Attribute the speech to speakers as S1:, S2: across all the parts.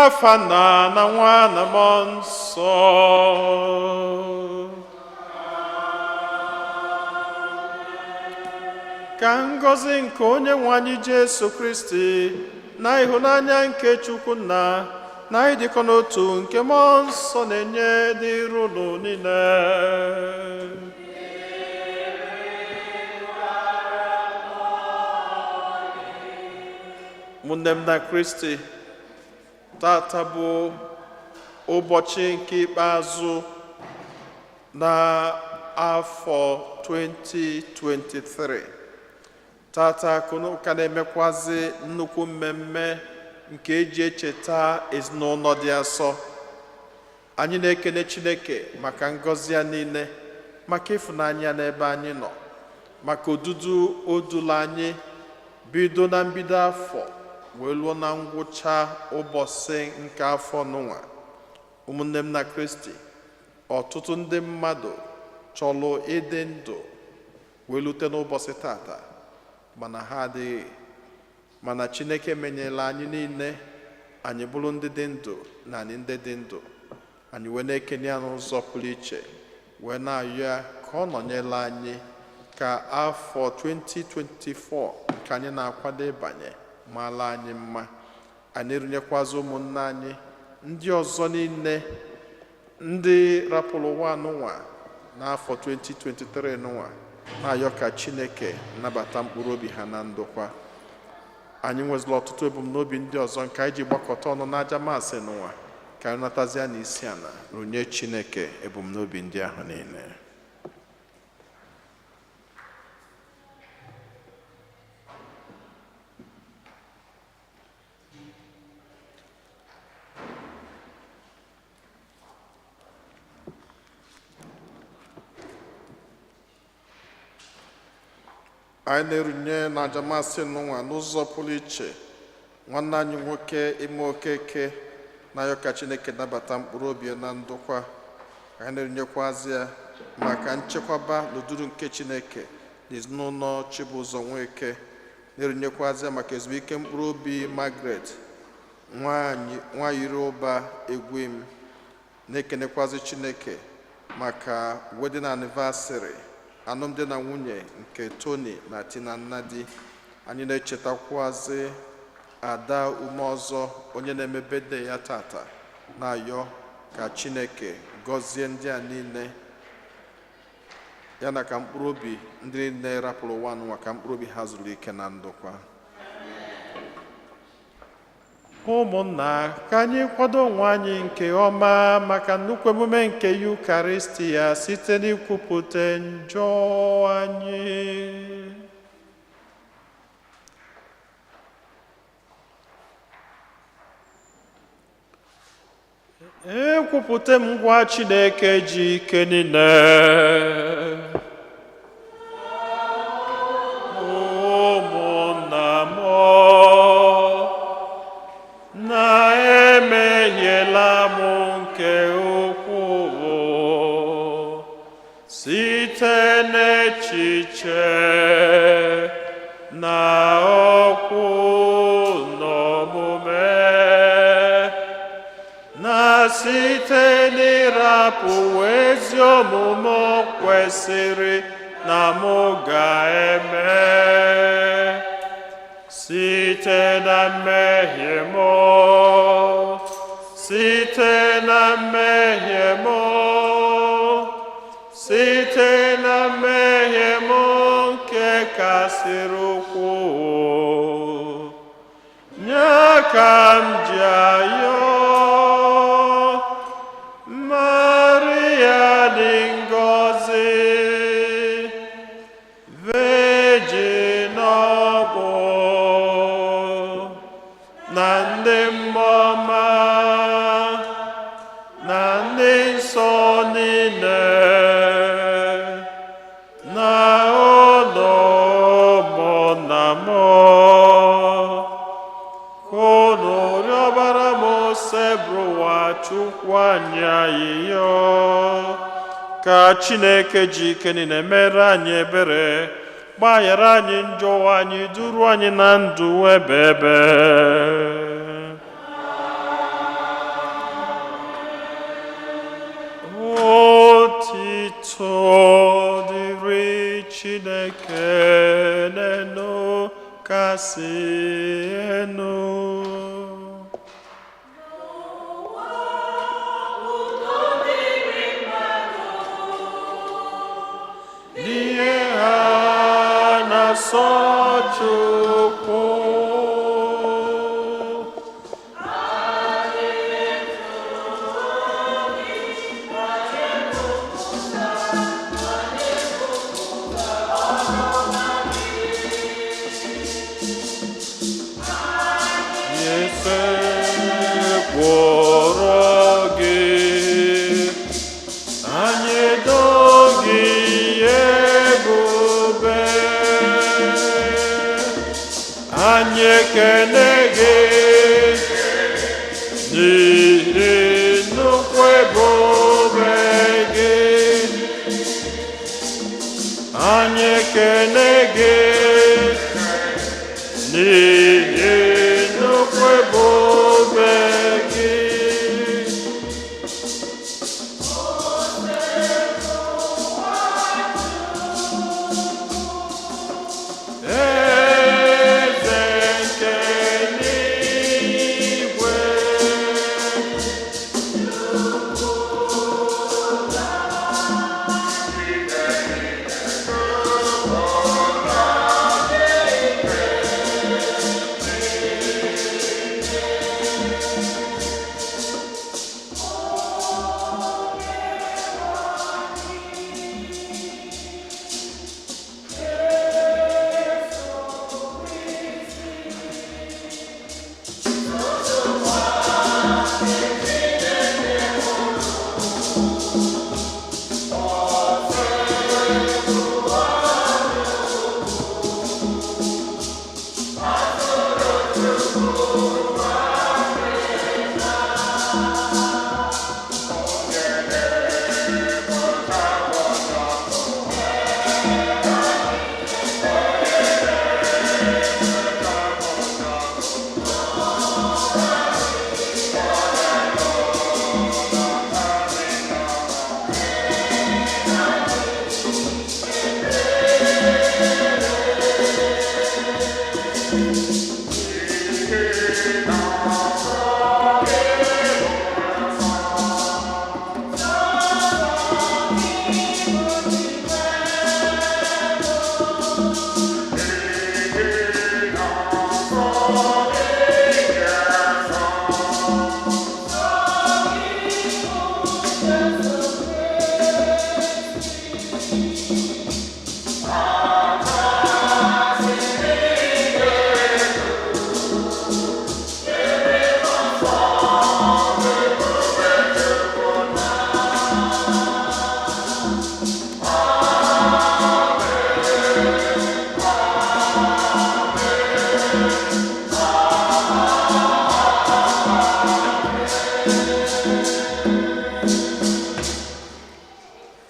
S1: N'afa Nna na Nwa na Mmụọ Nsọ. Ka ngọzi nke Onye nwe anyị Jesu Kristi na ịhụnanya nke Chukwu Nna na ịdịkọ n'otu nke Mmụọ Nsọ na-enye dịrị unu niile. Ụmụnne m na Kristi, tata bụ ụbọchị nke ikpeazụ na afọ 2023. Tata ka na-emekwazi nnukwu mmemme nke eji echeta ezinụlọ dị asọ. Anyị na-ekene Chineke maka ngọzi ya niile, maka ịfụnanya ya n'ebe anyị nọ, maka odudu o dulu anyị bido na mbido afọ wee luo na ngwụcha ụbọchị nke afọ nụnwa. Ụmụnne m na Kristi, ọtụtụ ndị mmadụ chọrọ ịdị ndụ wee lute n'ụbọchị tata, mana ha adịghị. Mana Chineke menyela anyị niile, anyị bụrụ ndị dị ndụ na anyị ndị dị ndụ. Anyị wee na-ekene ya n'ụzọ pụrụ iche, wee na-ayọ ya ka ọ nọnyere anyị ka afọ 2024 nke anyị na-akwado ịbanye maala anyị mma. Anyị erunyekwazi ụmụnne anyị ndị ọzọ niile ndị rapụrụ ụwa nụnwa n'afọ 2023 nụnwa, na-ayọ ka Chineke nabata mkpụrụ obi ha na ndokwa. Anyị nwezila ọtụtụ ebumnobi ndị ọzọ nke anyị ji gbakọta ọnụ n'aja maasị nụnwa. Ka anyị natazie n'isi ala runye Chineke ebumnobi ndị ahụ niile. Anyị na-erunye n'aja maasị nụnwa n'ụzọ pụrụ iche nwanne anyị nwoke Ime Okeke, na-ayọ ka Chineke nabata mkpụrụ obi ya na ndokwa. Anyị na-erunyekwazi ya maka nchekwaba n'ududu nke Chineke na ezinụlọ Chibụzọ Nweke, na-erunyekwazi ya maka ezumike mkpụrụ obi Margaret Nwanyiri Ụba Egwim, na-ekenekwazi Chineke maka wedding anniversary, alụmdi na nwunye nke Tony na Tina Nnadi. Anyị na-echetakwazi Ada Umeọzọ, onye na-eme birthday ya tata, na-ayọ ka Chineke gọzie ndị a niile, ya na ka mkpụrụ obi ndị niile rapụrụ ụwa n'ụwa, ka mkpụrụ obi ha zuru ike na ndokwa. Ụmụnna, ka anyị kwado onwe anyị nke ọma maka nnukwu emume nke Yukaristi ya site n'ikwupụta njọ anyị. Ekwupụta m ngwa Chineke ji ike niile, ụmụnna m, na emehiela m nke ukwuu site n'echiche na okwu na omume, na site n'ịrapụ ezi omume kwesịrị na mụ ga-eme, site na mmehie m, site na mmehie m, site na mmehie m nke kasịrị ukwuu. Nye ka m ji ayọ Maria dị ngọzi, Virgin ọbụ na ndị mmụọ ọma na ndị nsọ niile, na unu ụmụnna m, ka unu rịọbara m Osebụrụwa Chukwu anyị ayịyọ, ka Chineke ji ike niile mere anyị ebere, gbaghara anyị njọ anyị, duru anyị na ndụ ebe ebe. Ekenenụ kasị enu. N'ihe ha na-asọ Chukwu. Esekpụrụ gị, anyị edo gị ebube, anyị ekele gị n'ihi nnukwu ebube gị, anyị ekele gị n'ihi nnukwu ebube gị. Eze nke eluigwe,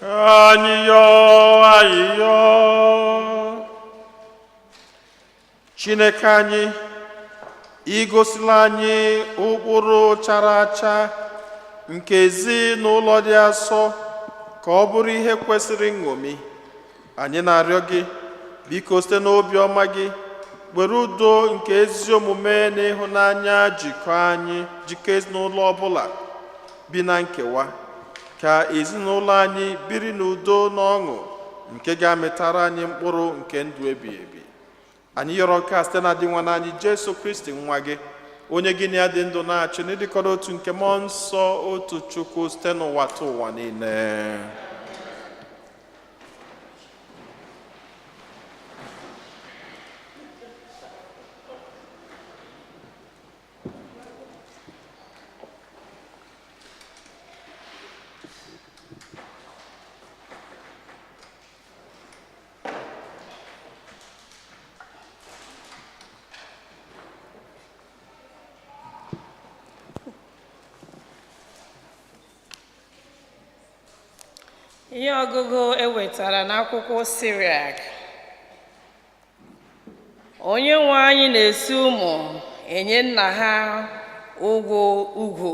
S1: Anyị yọọ ayịyọ. Chineke anyị, ị gosila anyị ụkpụrụ chara acha nke ezinụlọ dị asọ ka ọ bụrụ ihe kwesịrị nṅomi. Anyị na-arịọ gị, biko, site n'obi ọma gị, were udo nke ezi omume na ịhụnanya jikọọ anyị, jikọọ ezinụlọ ọbụla bi na nkewa, ka ezinụlọ anyị biri n'udo na ọṅụ nke ga-amịtara anyị mkpụrụ nke ndụ ebighị ebi. Anyị yọrọ nke a site na Dinwenụ anyị Jesu Kristi, nwa gị, onye gị na ya dị ndụ na-achị n'ịdịkọrọ otu nke Mmụọ Nsọ, otu Chukwu, site n'ụwa ta ụwa niile.
S2: Ihe ọgụgụ e wetara n'akwụkwọ Siriak. Onye nwe anyị na-esi ụmụ enye nna ha ụgwọ ugwu,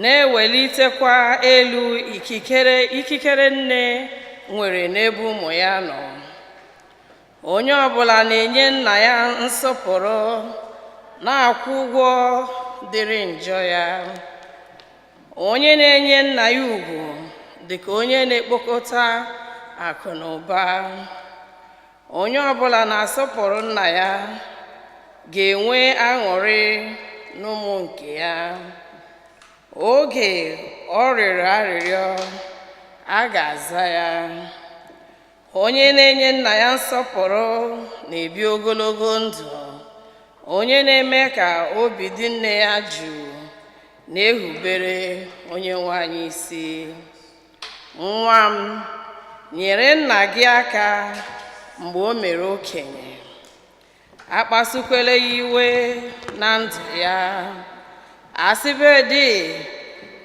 S2: na-ewelitekwa elu ikikere nne nwere n'ebe ụmụ ya nọ. Onye ọbụla na-enye nna ya nsọpụrụ na-akwụ ụgwọ dịrị njọ ya. Onye na-enye nna ya ugwu dị ka onye na-ekpokọta akụ na ụba. Onye ọbụla na-asọpụrụ nna ya ga-enwe aṅụrị n'ụmụ nke ya. Oge ọ rịọrọ arịrịọ, a ga-aza ya. Onye na-enye nna ya nsọpụrụ na-ebi ogologo ndụ. Onye na-eme ka obi dị nne ya jụụ na-ehubere onye nwe anyị isi. Nwa m, nyere nna gị aka mgbe o mere okenye. Akpasukwala ya iwe na ndụ ya. Asịbedị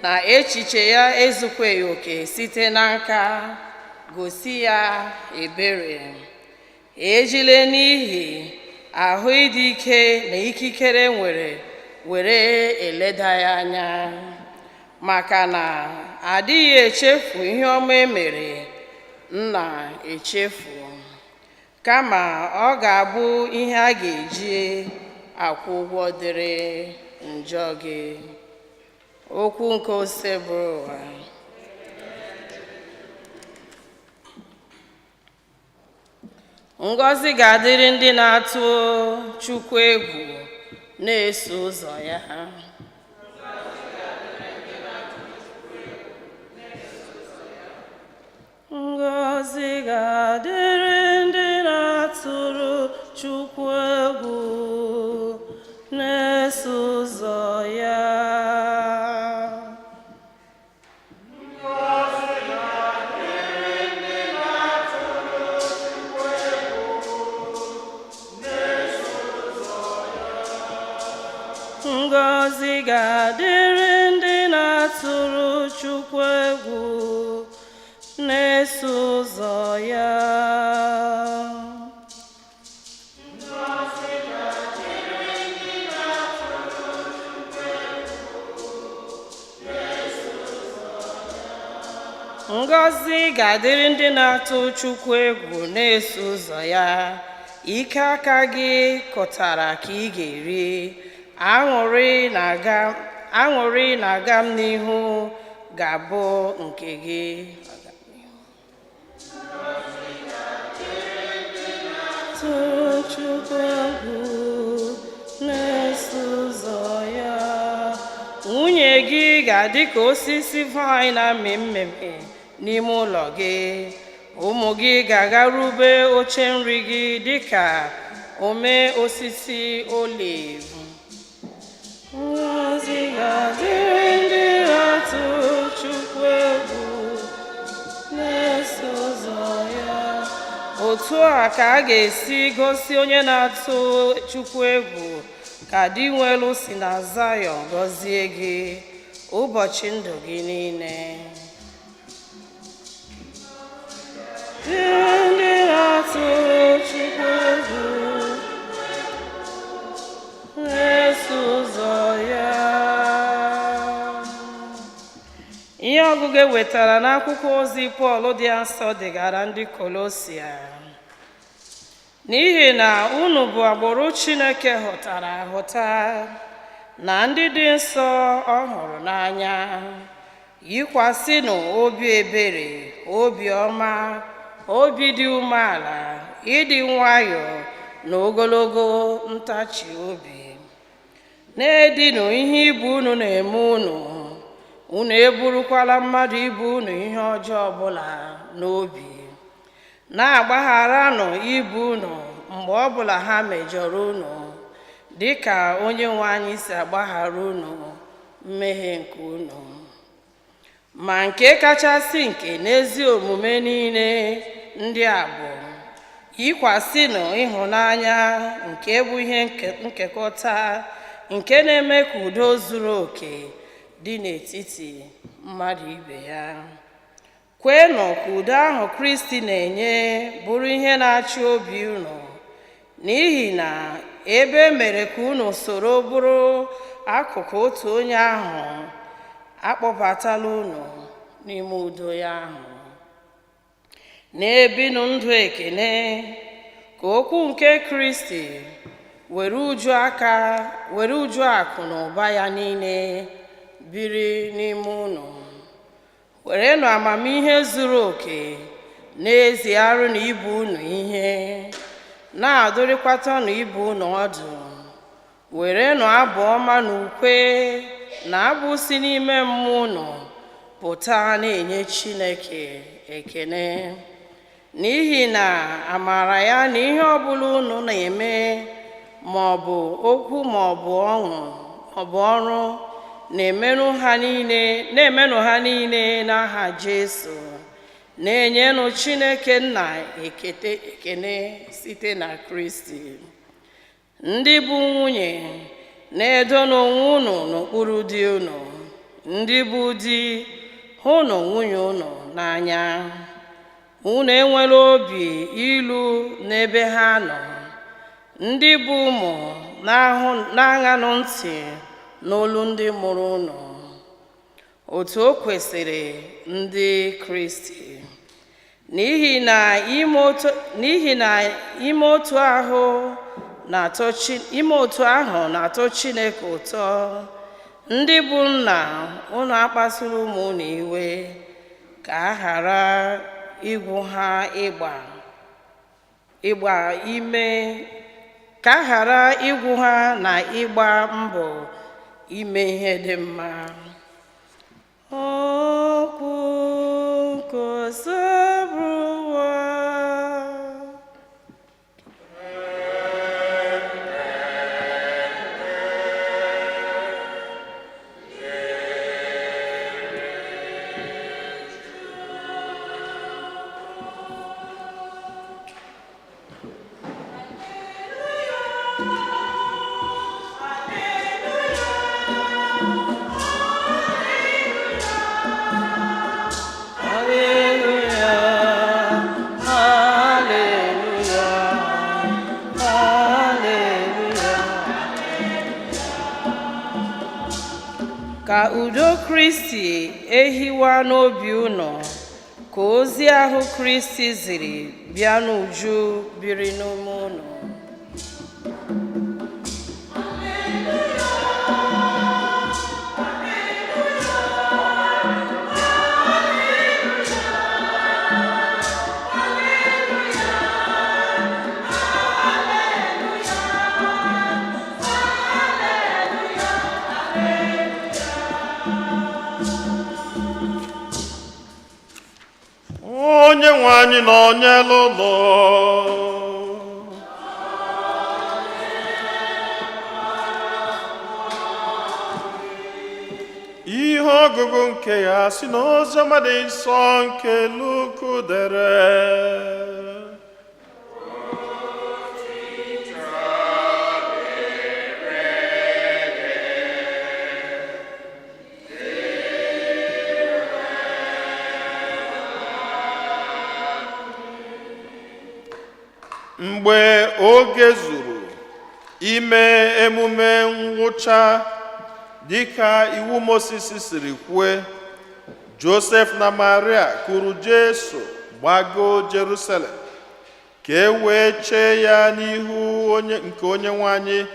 S2: na echiche ya ezukweghị oke site na nka, gosi ya ebere. Ejile n'ihi ahụ ịdị ike na ikikere nwere were eleda ya anya, maka na adịghị echefu ihe ọma emere nna echefu, kama ọ ga-abụ ihe a ga-eji akwụ ụgwọ dịrị njọ gị. Okwu nke Osebụrụwa. Ngọzi ga-adịrị ndị na-atụ Chukwu egwu na-eso ụzọ ya. Ngọzi ga-adịrị ndị na-atụrụ Chukwu egwu na-eso ụzọ ya. Ngọzi ga-adịrị ndị na-atụrụ Chukwu egwu na-eso ụzọ ya. Ngọzi ga-adịrị ndị na-atụ Chukwu egwu na-eso ụzọ ya. Ike aka gị kụtara ka ị ga-eri. Aṅụrị na-aga m n'ihu ga-abụ nke gị. Tụrụ Chukwu egwu na-eso ụzọ ya. Nwunye gị ga-adị ka osisi vaịn na-amị mmemme n'ime ụlọ gị. Ụmụ gị ga-agarube oche nri gị dịka ome osisi oliv. Ngọzi ga-adịrị ndị na-atụ Chukwu egwu na-eso ụzọ ya. Otu a ka a ga-esi gosi onye na-atụ Chukwu egwu ka di nwelu si na Zayọn gọzie gị ụbọchị ndụ gị niile. Ndị na-atụ Chukwu egwu na-eso ụzọ ya. Ihe ọgụgụ e wetara n'akwụkwọ ozi Pọl dị nsọ degara ndị Kolosia. N'ihi na unu bụ agbụrụ Chineke hụtara ahụta na ndị dị nsọ ọ hụrụ n'anya, yikwasịnụ obi ebere, obi ọma, obi dị umeala, ịdị nwayọọ na ogologo ntachi obi. Na-edinụ ihe ibu unu na-eme unu, unu eburukwala mmadụ ibu unu ihe ọjọọ ọbụla n'obi. Na-agbagharanụ ibu unu mgbe ọbụla ha mejọrọ unu, dịka onye nwe anyị si agbaghara unu mmehie nke unu. Ma nke kachasị nke n'ezi omume niile ndị a bụ yikwasịnụ ịhụnanya nke bụ ihe nkekọta nke na-eme ka udo zuru oke dị n'etiti mmadụ ibe ya. Kwenụ ka udo ahụ Kristi na-enye bụrụ ihe na-achị obi unu, n'ihi na ebe e mere ka unu soro bụrụ akụkụ otu onye ahụ, akpọbatala unu n'ime udo ya ahụ. Na-ebinụ ndụ ekene, ka Ka okwu nke Kristi were uju aka were uju akụ na ụba ya niile biri n'ime unu. Werenụ amamihe zuru oke na-ezi arụ na ibe unu ihe, na-adụrịkwatanụ ibe unu ọdụ. Werenụ abụ ọma na ukwe na abụ si n'ime mmụọ unu pụta na-enye Chineke ekene. N'ihi na amara ya na ihe ọbụla unu na-eme, ma ọ bụ okwu ma ọ bụ ọṅụ ma ọ bụ ọrụ, na-emenụ ha niile n'aha Jesu, na-enyenụ Chineke Nna ekete ekene site na Kristi. Ndị bụ nwunye, na-edo n'onwe unu n'okpuru di unu. Ndị bụ di, hụnụ nwunye unu n'anya. Unu enwela obi ilu n'ebe ha nọ. Ndị bụ ụmụ, na-aṅanụ ntị n'olu ndị mụrụ unu otu o kwesịrị ndị Kristi, n'ihi na ime otu ahụ na-atọ Chineke ụtọ. Ndị bụ nna, unu akpasula ụmụ unu iwe, ka a ghara ịgwụ ha ịgba ịgba ime ka a ghara ịgwụ ha na ịgba mbọ ime ihe dị mma. Okwu nke Osebụrụwa. Hallelujah, hallelujah, hallelujah. Ka udo Kristi ehiwa n'obi unu, ka ozi ahụ Kristi ziri bịa n'uju biri n'ime unu.
S1: Onye nwe anyị nọnyere unu. Ihe ọgụgụ nke ya si n'Oziọma dị nsọ nke Luku dere. Mgbe oge zuru ime emume ngwụcha dịka iwu Mozis siri kwue, Josef na Maria kuru Jesu gbago Jerusalem ka e wee chee ya n'ihu onye nke Onye nwe anyị,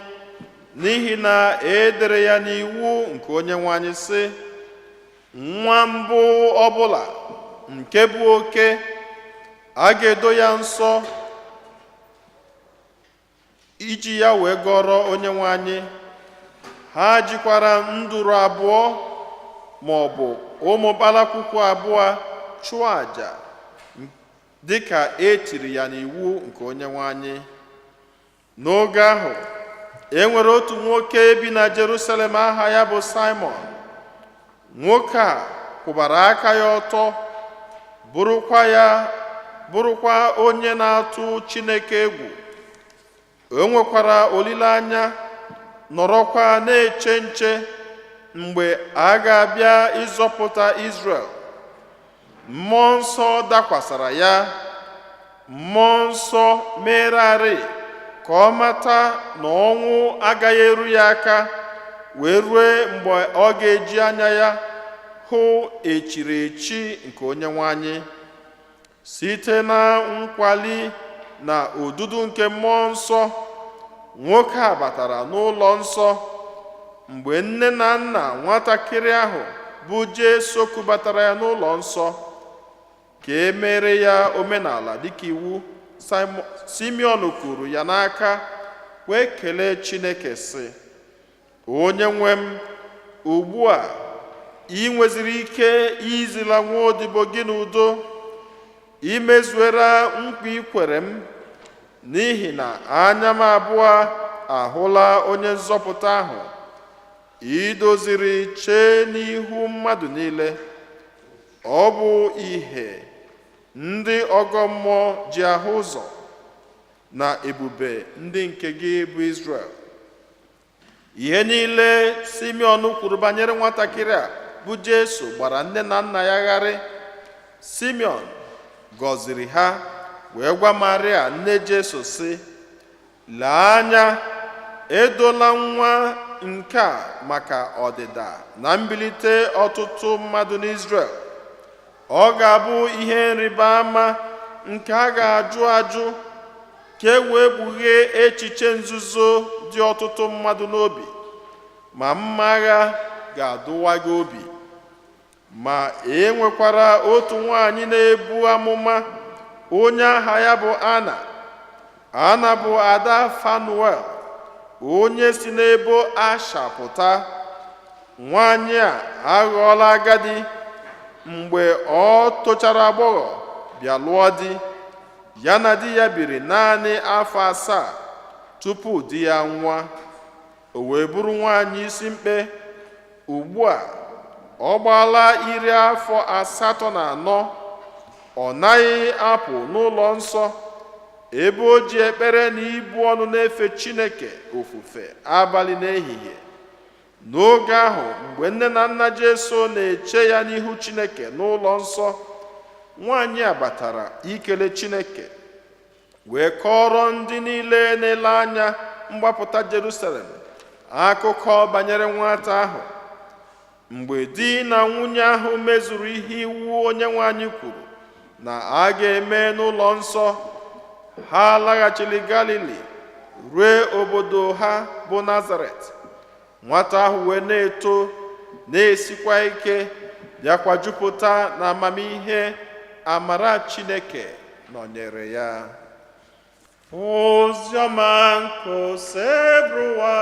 S1: n'ihi na e dere ya n'iwu nke Onye nwe anyị sị, nwa mbụ ọbụla nke bụ oke, a ga-edo ya nsọ iji ya wee gọrọ Onye nwe anyị. Ha jikwara nduru abụọ ma ọ bụ ụmụ kpalakwukwu abụọ chụọ àjà dịka e tiri ya n'iwu nke Onye nwe anyị. N'oge ahụ, e nwere otu nwoke bi na Jerusalem aha ya bụ Simon. Nwoke a kwụbara aka ya ọtọ, bụrụkwa onye na-atụ Chineke egwu. O nwekwara olileanya, nọrọkwa na-eche nche mgbe a ga-abịa ịzọpụta Izrel. Mmụọ Nsọ dakwasara ya. Mmụọ Nsọ megharị ka ọ mata na ọnwụ agaghị eru ya aka wee rue mgbe ọ ga-eji anya ya hụ echiri echi nke Onye nwe anyị. Site na nkwali Na odudu nke Mmụọ Nsọ, nwoke a batara n'ụlọ nsọ. Mgbe nne na nna nwatakịrị ahụ bụ Jesu kubatara ya n'ụlọ nsọ ka e mere ya omenala dịka iwu, Simeon kuru ya n'aka wee kelee Chineke, sị: "Onye nwe m, ugbu a ị nweziri ike izila nwa odibo gị n'udo. Imezuera nkwa i kwere m, n'ihi na anya m abụọ ahụla onye nzọpụta ahụ idoziri chee n'ihu mmadụ niile. Ọ bụ ihe ndị ọgọ mmụọ ji ahụ ụzọ na ebube ndị nke gị bụ Israel." Ihe niile Simeon kwuru banyere nwatakịrị a bụ Jesu gbara nne na nna ya gharị. Simeon gọziri ha wee gwa Maria nne Jesu sị: "Lee anya, edola nwa nke a maka ọdịda na mbilite ọtụtụ mmadụ n'Izrel. Ọ ga-abụ ihe nrịba ama nke a ga-ajụ ajụ, ka e wee kpughee echiche nzuzo dị ọtụtụ mmadụ n'obi, ma mma agha ga-adụwa gị obi." Ma e nwekwara otu nwaanyị na-ebu amụma, onye aha ya bụ Ana. Ana bụ ada Fanuel, onye si n'ebo Asha pụta. Nwaanyị a aghọọla agadi mgbe ọ tochara agbọghọ bịa lụọ di. Ya na di ya biri naanị afọ 7 tupu di ya nwa, o wee bụrụ nwaanyị isi mkpe. Ugbu a ọ gbaala 84, ọ naghị apụ n'ụlọ nsọ, ebe o ji ekpere na ibu ọnụ na-efe Chineke ofufe abalị na ehihie. N'oge ahụ, mgbe nne na nna Jesu na-eche ya n'ihu Chineke n'ụlọ nsọ, nwaanyị a batara ikele Chineke, wee kọọrọ ndị niile na-ele anya mgbapụta Jerusalem akụkọ banyere nwata ahụ. Mgbe di na nwunye ahụ mezuru ihe iwu Onyenwe anyị kwuru na a ga-eme n'ụlọ nsọ, ha laghachiri Galili, rue obodo ha bụ Nazaret. Nwata ahụ wee na-eto, na-esikwa ike, bịakwa jupụta na amamihe. Amara Chineke nọnyere ya. Oziọma nke Osebụrụwa.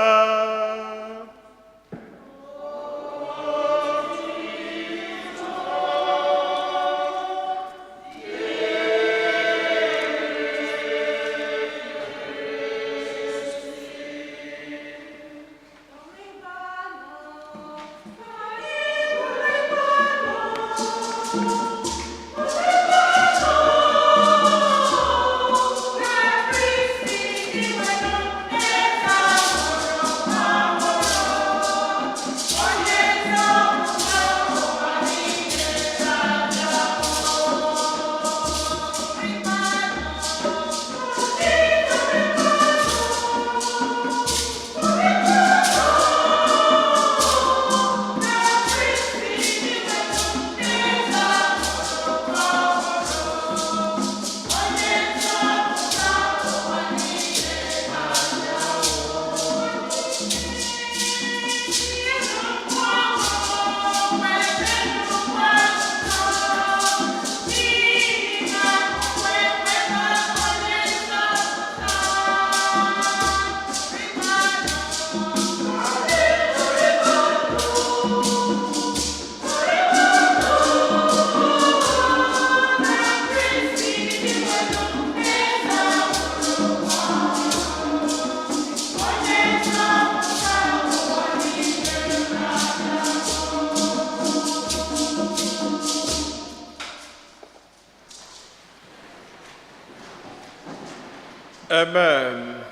S1: Amen.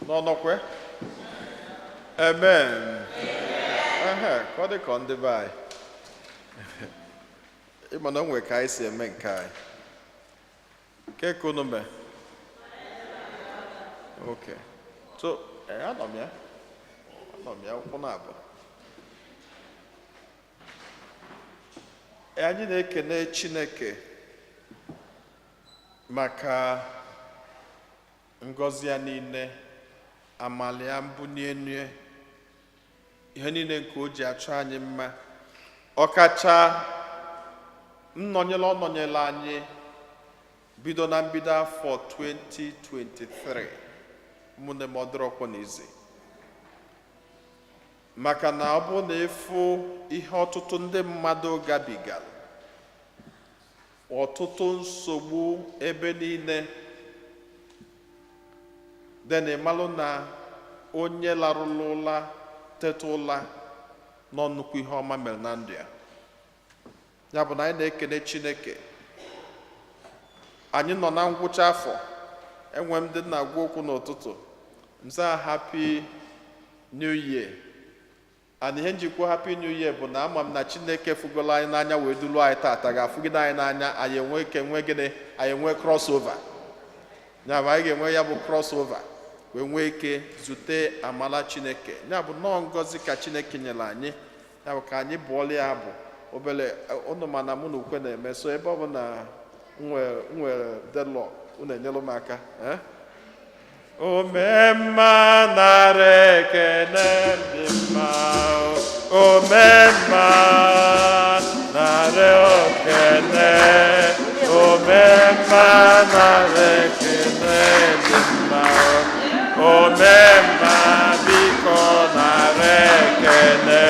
S1: N'ọnọkwe? Amen. Ehe, ka ọ dị ka ndị be anyị. Ịma na o nwere ka anyị si eme nke anyị. Ke ka unu mee? Okay. So, anọ m ya. Anọ m ya ụkwụ na abụọ. Anyị na-ekene Chineke. Maka ngọzi ya niile, amali ya, mbunye enu ya, ihe niile nke o ji achọ anyị mma, ọkacha nnọnyere ọ nọnyere anyị bido na mbido afọ 2023. Ụmụnne m, ọ dịrọkwa n'izi, maka na ọ bụrụ na ịfụ ihe ọtụtụ ndị mmadụ gabigara, ọtụtụ nsogbu ebe niile, then ịmalụ na onye larụla ụla teta ụla nọ, nnukwu ihe ọma mere na ndụ ya. Ya bụ na anyị na-ekene Chineke. Anyị nọ na ngwụcha afọ. Enwe m ndị na-agwa okwu n'ụtụtụ, nza "Happy New Year", and ihe njikwa "Happy New Year" bụ na ama m na Chineke fugolo anyị n'anya wee dulu anyị tata, ga-afụgide anyị n'anya. Anyị enwe ike nwee gịnị? Anyị enwe crossover. Ya bụ, anyị ga-enwe ya bụ crossover wee nwee ike zute amala Chineke. Ya bụ nnọọ ngọzi ka Chineke nyere anyị. Ya bụ ka anyị bụọla ya abụ obere ụnụ, mana mụ na ukwe na-eme so ebe ọ bụ na m nwere deadlock, unu enyelu m aka, eh? Omemma, nara ekene dị mma. Omemma, nara ekene. Omemma, nara ekene dị mma. Omemma, biko nara ekene.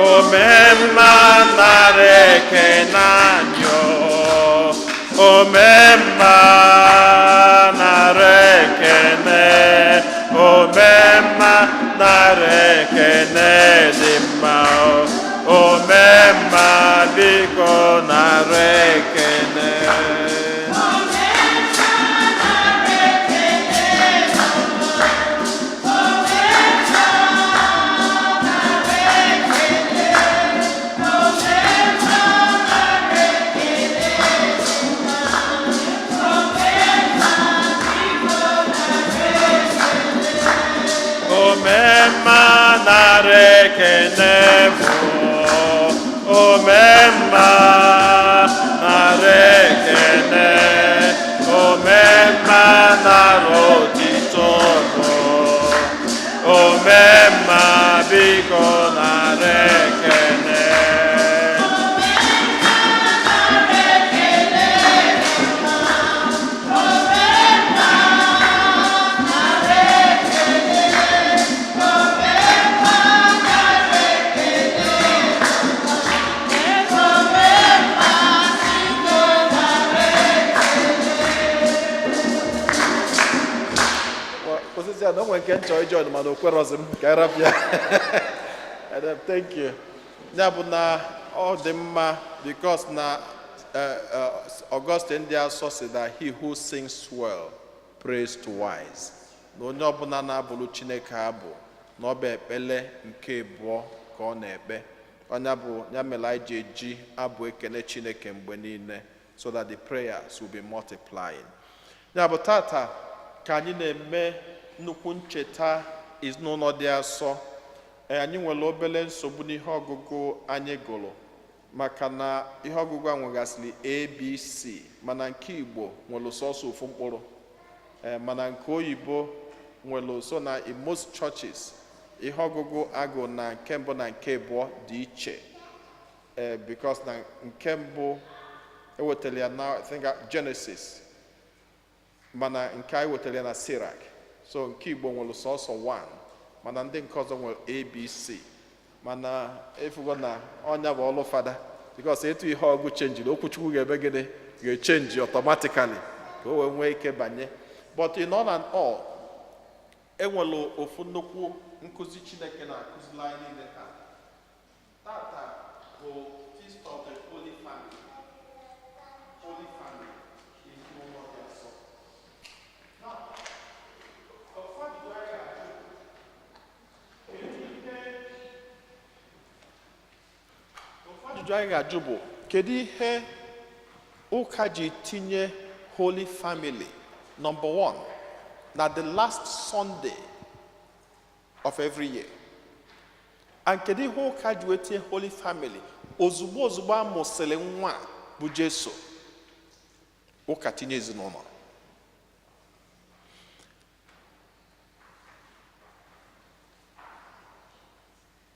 S1: Omemma, nara ekene anyị. Omemma, nara ekene. Omemma, nara ekene dị mma. Omemma, biko nara ekene. Omemma, nara ekene bụ. Omemma, nara ekene. Omemma, nara otito bụ. Omemma, biko nara ekene. Kwụsịsị ya na o nwere nke nchọ ijoin, mana o kwerọzi m ka anyị rapụ ya. Adam, thank you. Ya bụ na ọ dị mma because na Augustine dị asọ si that he who sings well prays twice. Na onye ọbụla na-abụrụ Chineke abụ, na ọ bụ ekpele nke abụọ ka ọ na-ekpe. Ọnya bụ ya mere anyị ji eji abụ ekene Chineke mgbe niile, so that the prayers will be multiplying. Ya bụ tata ka anyị na-eme nnukwu ncheta ezinụlọ dị asọ. Ee, anyị nwere obere nsogbu n'ihe ọgụgụ anyị gụrụ, maka na ihe ọgụgụ a nwegasịrị ABC, mana nke Igbo nwere sọsọ ofu mkpụrụ, ee, mana nke oyibo nwere. So na in most churches, ihe ọgụgụ agụ na nke mbụ na nke abụọ dị iche, ee, because na nke mbụ ewetara ya na, I think, Genesis, mana nke anyị wetara ya na Sirach. So nke Igbo nwere sọsọ 1, mana ndị nke ọzọ nwere ABC. Mana efugo na ọnya bụ ọlụ fada, because etu ihe ọgụ chenjiri, okwuchukwu ga-eme gịnị? Ga-echenji automatically ka o wee nwee ike banye. But in all and all, enwere ofu nnukwu nkụzi Chineke na-akụziri anyị niile taa. Tata bụ Feast of the Holy Family. Holy Family, ezinụlọ dị asọ. Now, ofu ajụjụ anyị ga-ajụ: kedu ihe Ajụjụ anyị ga-ajụ bụ, kedu ihe ụka ji tinye Holy Family number one na the last Sunday of every year? And kedu ihe ụka ji wee tinye Holy Family ozugbo ozugbo a mụsịrị nwa a bụ Jesu, ụka tinye ezinụlọ?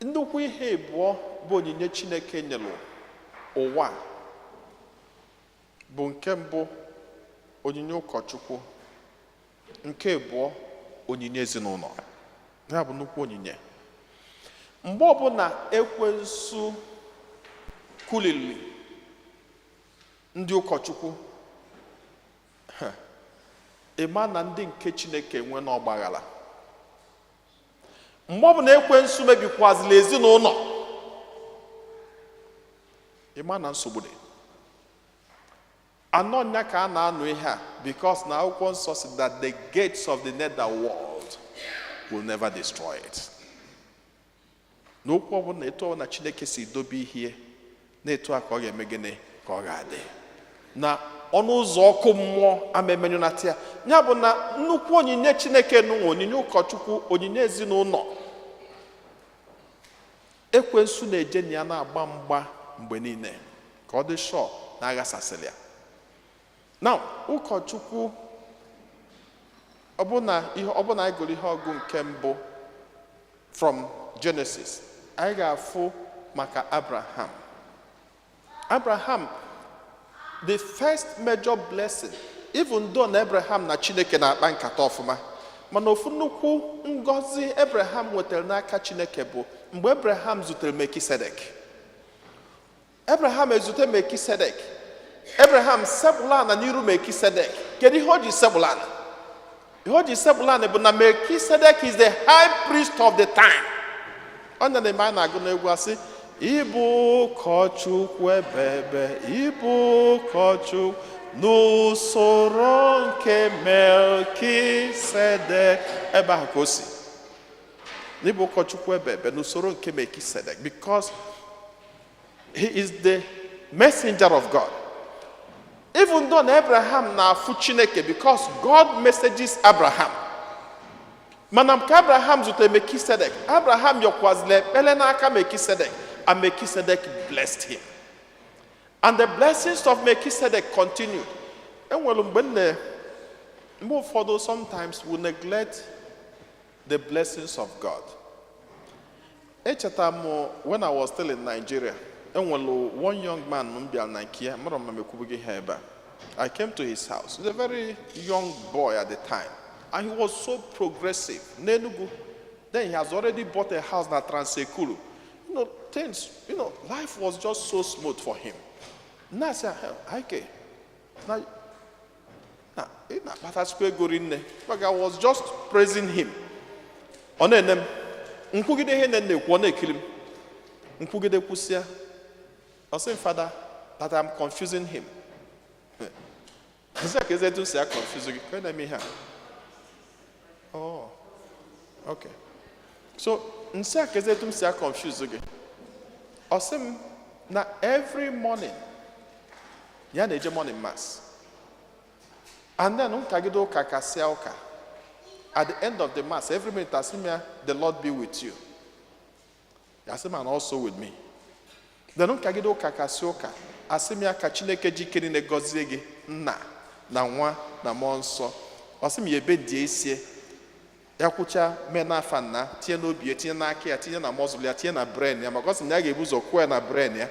S1: Nnukwu ihe ịbụọ bụ onyinye Chineke nyere ụwa bụ, nke mbụ, onyinye ụkọchukwu, nke abụọ, onyinye ezinụlọ. Ya bụ nnukwu onyinye. Mgbe ọbụla ekwensu kulili ndị ụkọchukwu, ịma na ndị nke Chineke enwe n'ọgbaghara. Mgbe ọbụla ekwensu mebikwazila ezinụlọ, ịma na nsogbu dị. Anọ nya ka a na-anụ ihe a, because na Akwụkwọ Nsọ si that the gates of the nether world will never destroy it. N'okwu ọbụla, etu ọbụla Chineke si dobe ihe na-etu a ka ọ ga-eme gịnị, ka ọ ga-adị, na ọnụ ụzọ ọkụ mmụọ ama emenyụnata ya. Ya bụ na nnukwu onyinye Chineke nụnwa, onyinye ụkọchukwu, onyinye ezinụlọ, ekwensu na-eje na ya na-agba mgba mgbe niile ka ọ dị sure na aghasasịrị ya. Now, ụkọchukwu, ọbụna ihe ọbụna anyị gụrụ ihe ọgụ nke mbụ from Genesis, anyị ga-afụ maka Abraham. Abraham, the first major blessing, even though na Abraham na Chineke na-akpa nkata ọfụma, mana ofu nnukwu ngọzi Abraham nwetara n'aka Chineke bụ mgbe Abraham zutere Melkisedek. Abraham ezute Melkisedek, Abraham sekpụrụ ana n'iru Melkisedek. Kedu ihe o ji sekpụrụ ana? Ihe o ji sekpụrụ ana bụ na Melkisedek is the high priest of the time. Ọ na-eme anyị na-agụ n'egwu, asị, "Ịbụ ụkọchukwu ebebe, ịbụ ụkọchukwu n'usoro nke Melkisedek." Ebe ahụ ka o si n'ịbụ ụkọchukwu ebebe n'usoro nke Melkisedek, because he is the messenger of God. Even though na Abraham na-afụ Chineke, because God messages Abraham, mana nke Abraham zutere Melkisedek, Abraham yọkwazila ekpere n'aka Melkisedek, and Melkisedek blessed him, and the blessings of Melkisedek continued. Enwere mgbe nne, mgbe ụfọdụ, sometimes we neglect the blessings of God. Echeta m when I was still in Nigeria, enwere one young man m bịara na nke ya. Mara m ekwubughị ha ebe a. I came to his house. He was a very young boy at the time, and he was so progressive n'Enugu. Then he has already bought a house na Trans-Ekulu. Things, life was just so smooth for him. Na asị, "Ike na na ị na-akpatasịkwa ego rinne." But I was just praising him. Ọ na-ene m, nkwugide ihe na-ekwu, ọ na-ekiri m. Nkwugide kwụsịa, ọ sị m, "Fada, that I'm confusing him." Nsị a, ka eze etu si ya confuse gị ka ọ na-eme ihe a? Oh, okay. So nsị a, ka eze etu m si ya confuse gị? Ọ sị m na every morning ya na-eje morning mass, and then nkagide ụka kasịa ụka, at the end of the mass, every minute asị m ya, "The Lord be with you." Ya sị m, "And also with me." Then nkagide ụka kasị ụka, asị m ya, "Ka Chineke ji ike niile gọzie gị, Nna na Nwa na Mmụọ Nsọ." Ọ sị m ya ebe die isie ya kwụcha mee n'afa Nna, tinye n'obi ya, tinye n'aka ya, tinye na muscle ya, tinye na brain ya, maka ọ sị na ya ga-ebu ụzọ kwụọ ya na brain ya.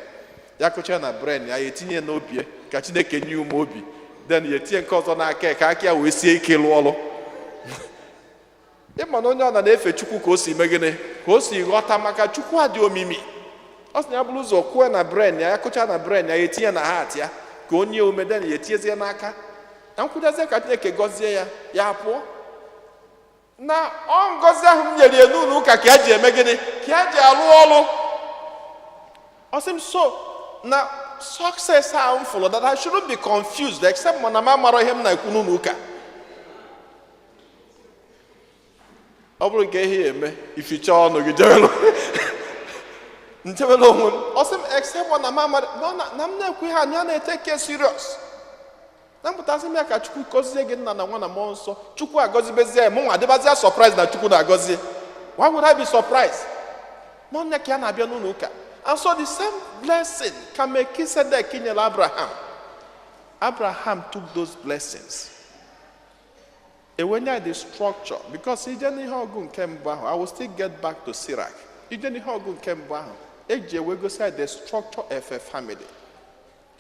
S1: Ya kụcha ya na brain ya, ya etinye ya n'obi ya ka Chineke nye ume obi, then ya etinye nke ọzọ n'aka ya ka aka ya wee sie ike lụọ ọrụ. Ịma na onye ọ na na-efe Chukwu ka o si mee gịnị, ka o si ghọta, maka Chukwu a dị omimi. Ọ sị na ya bụrụ ụzọ kwụọ na brain ya, ya kụcha na brain ya, ya etinye na heart ya ka onye ume, then ya etinyezie n'aka na nkwụchazie ka Chineke gọzie ya, ya pụọ na ọ ngọzi ahụ m nyere ya n'ụlọ ụka ka ya ji eme gịnị, ka ya ji alụ ọrụ. Ọ sị m, so na success ahụ m fụrụ, that I shouldn't be confused, except ma na m amara ihe m na-ekwu n'ụlọ ụka. Ọ bụrụ nke ihe ya eme ificha ọnụ gị jewelu. Nchebela onwe m. Ọ sị m except na m amara na m na-ekwu ihe a, ya na-etake serious. Na mpụtasị m ya ka Chukwu gọzie gị, Nna na Nwa na Mmụọ Nsọ. Chukwu agọzibezie ya. Mụ nwa adịbazie surprise na Chukwu na-agọzie. Why would I be surprised? N'ọnya ka ya na-abịa n'ụlọ ụka. And so the same blessing ka Melchizedek nyere Abraham, Abraham took those blessings. Enwenye the structure, because ije n'ihe ọgụ nke mbụ ahụ, I will still get back to Sirach. Ije n'ihe ọgụ nke mbụ ahụ, eji ewe gosi anyị the structure of a family,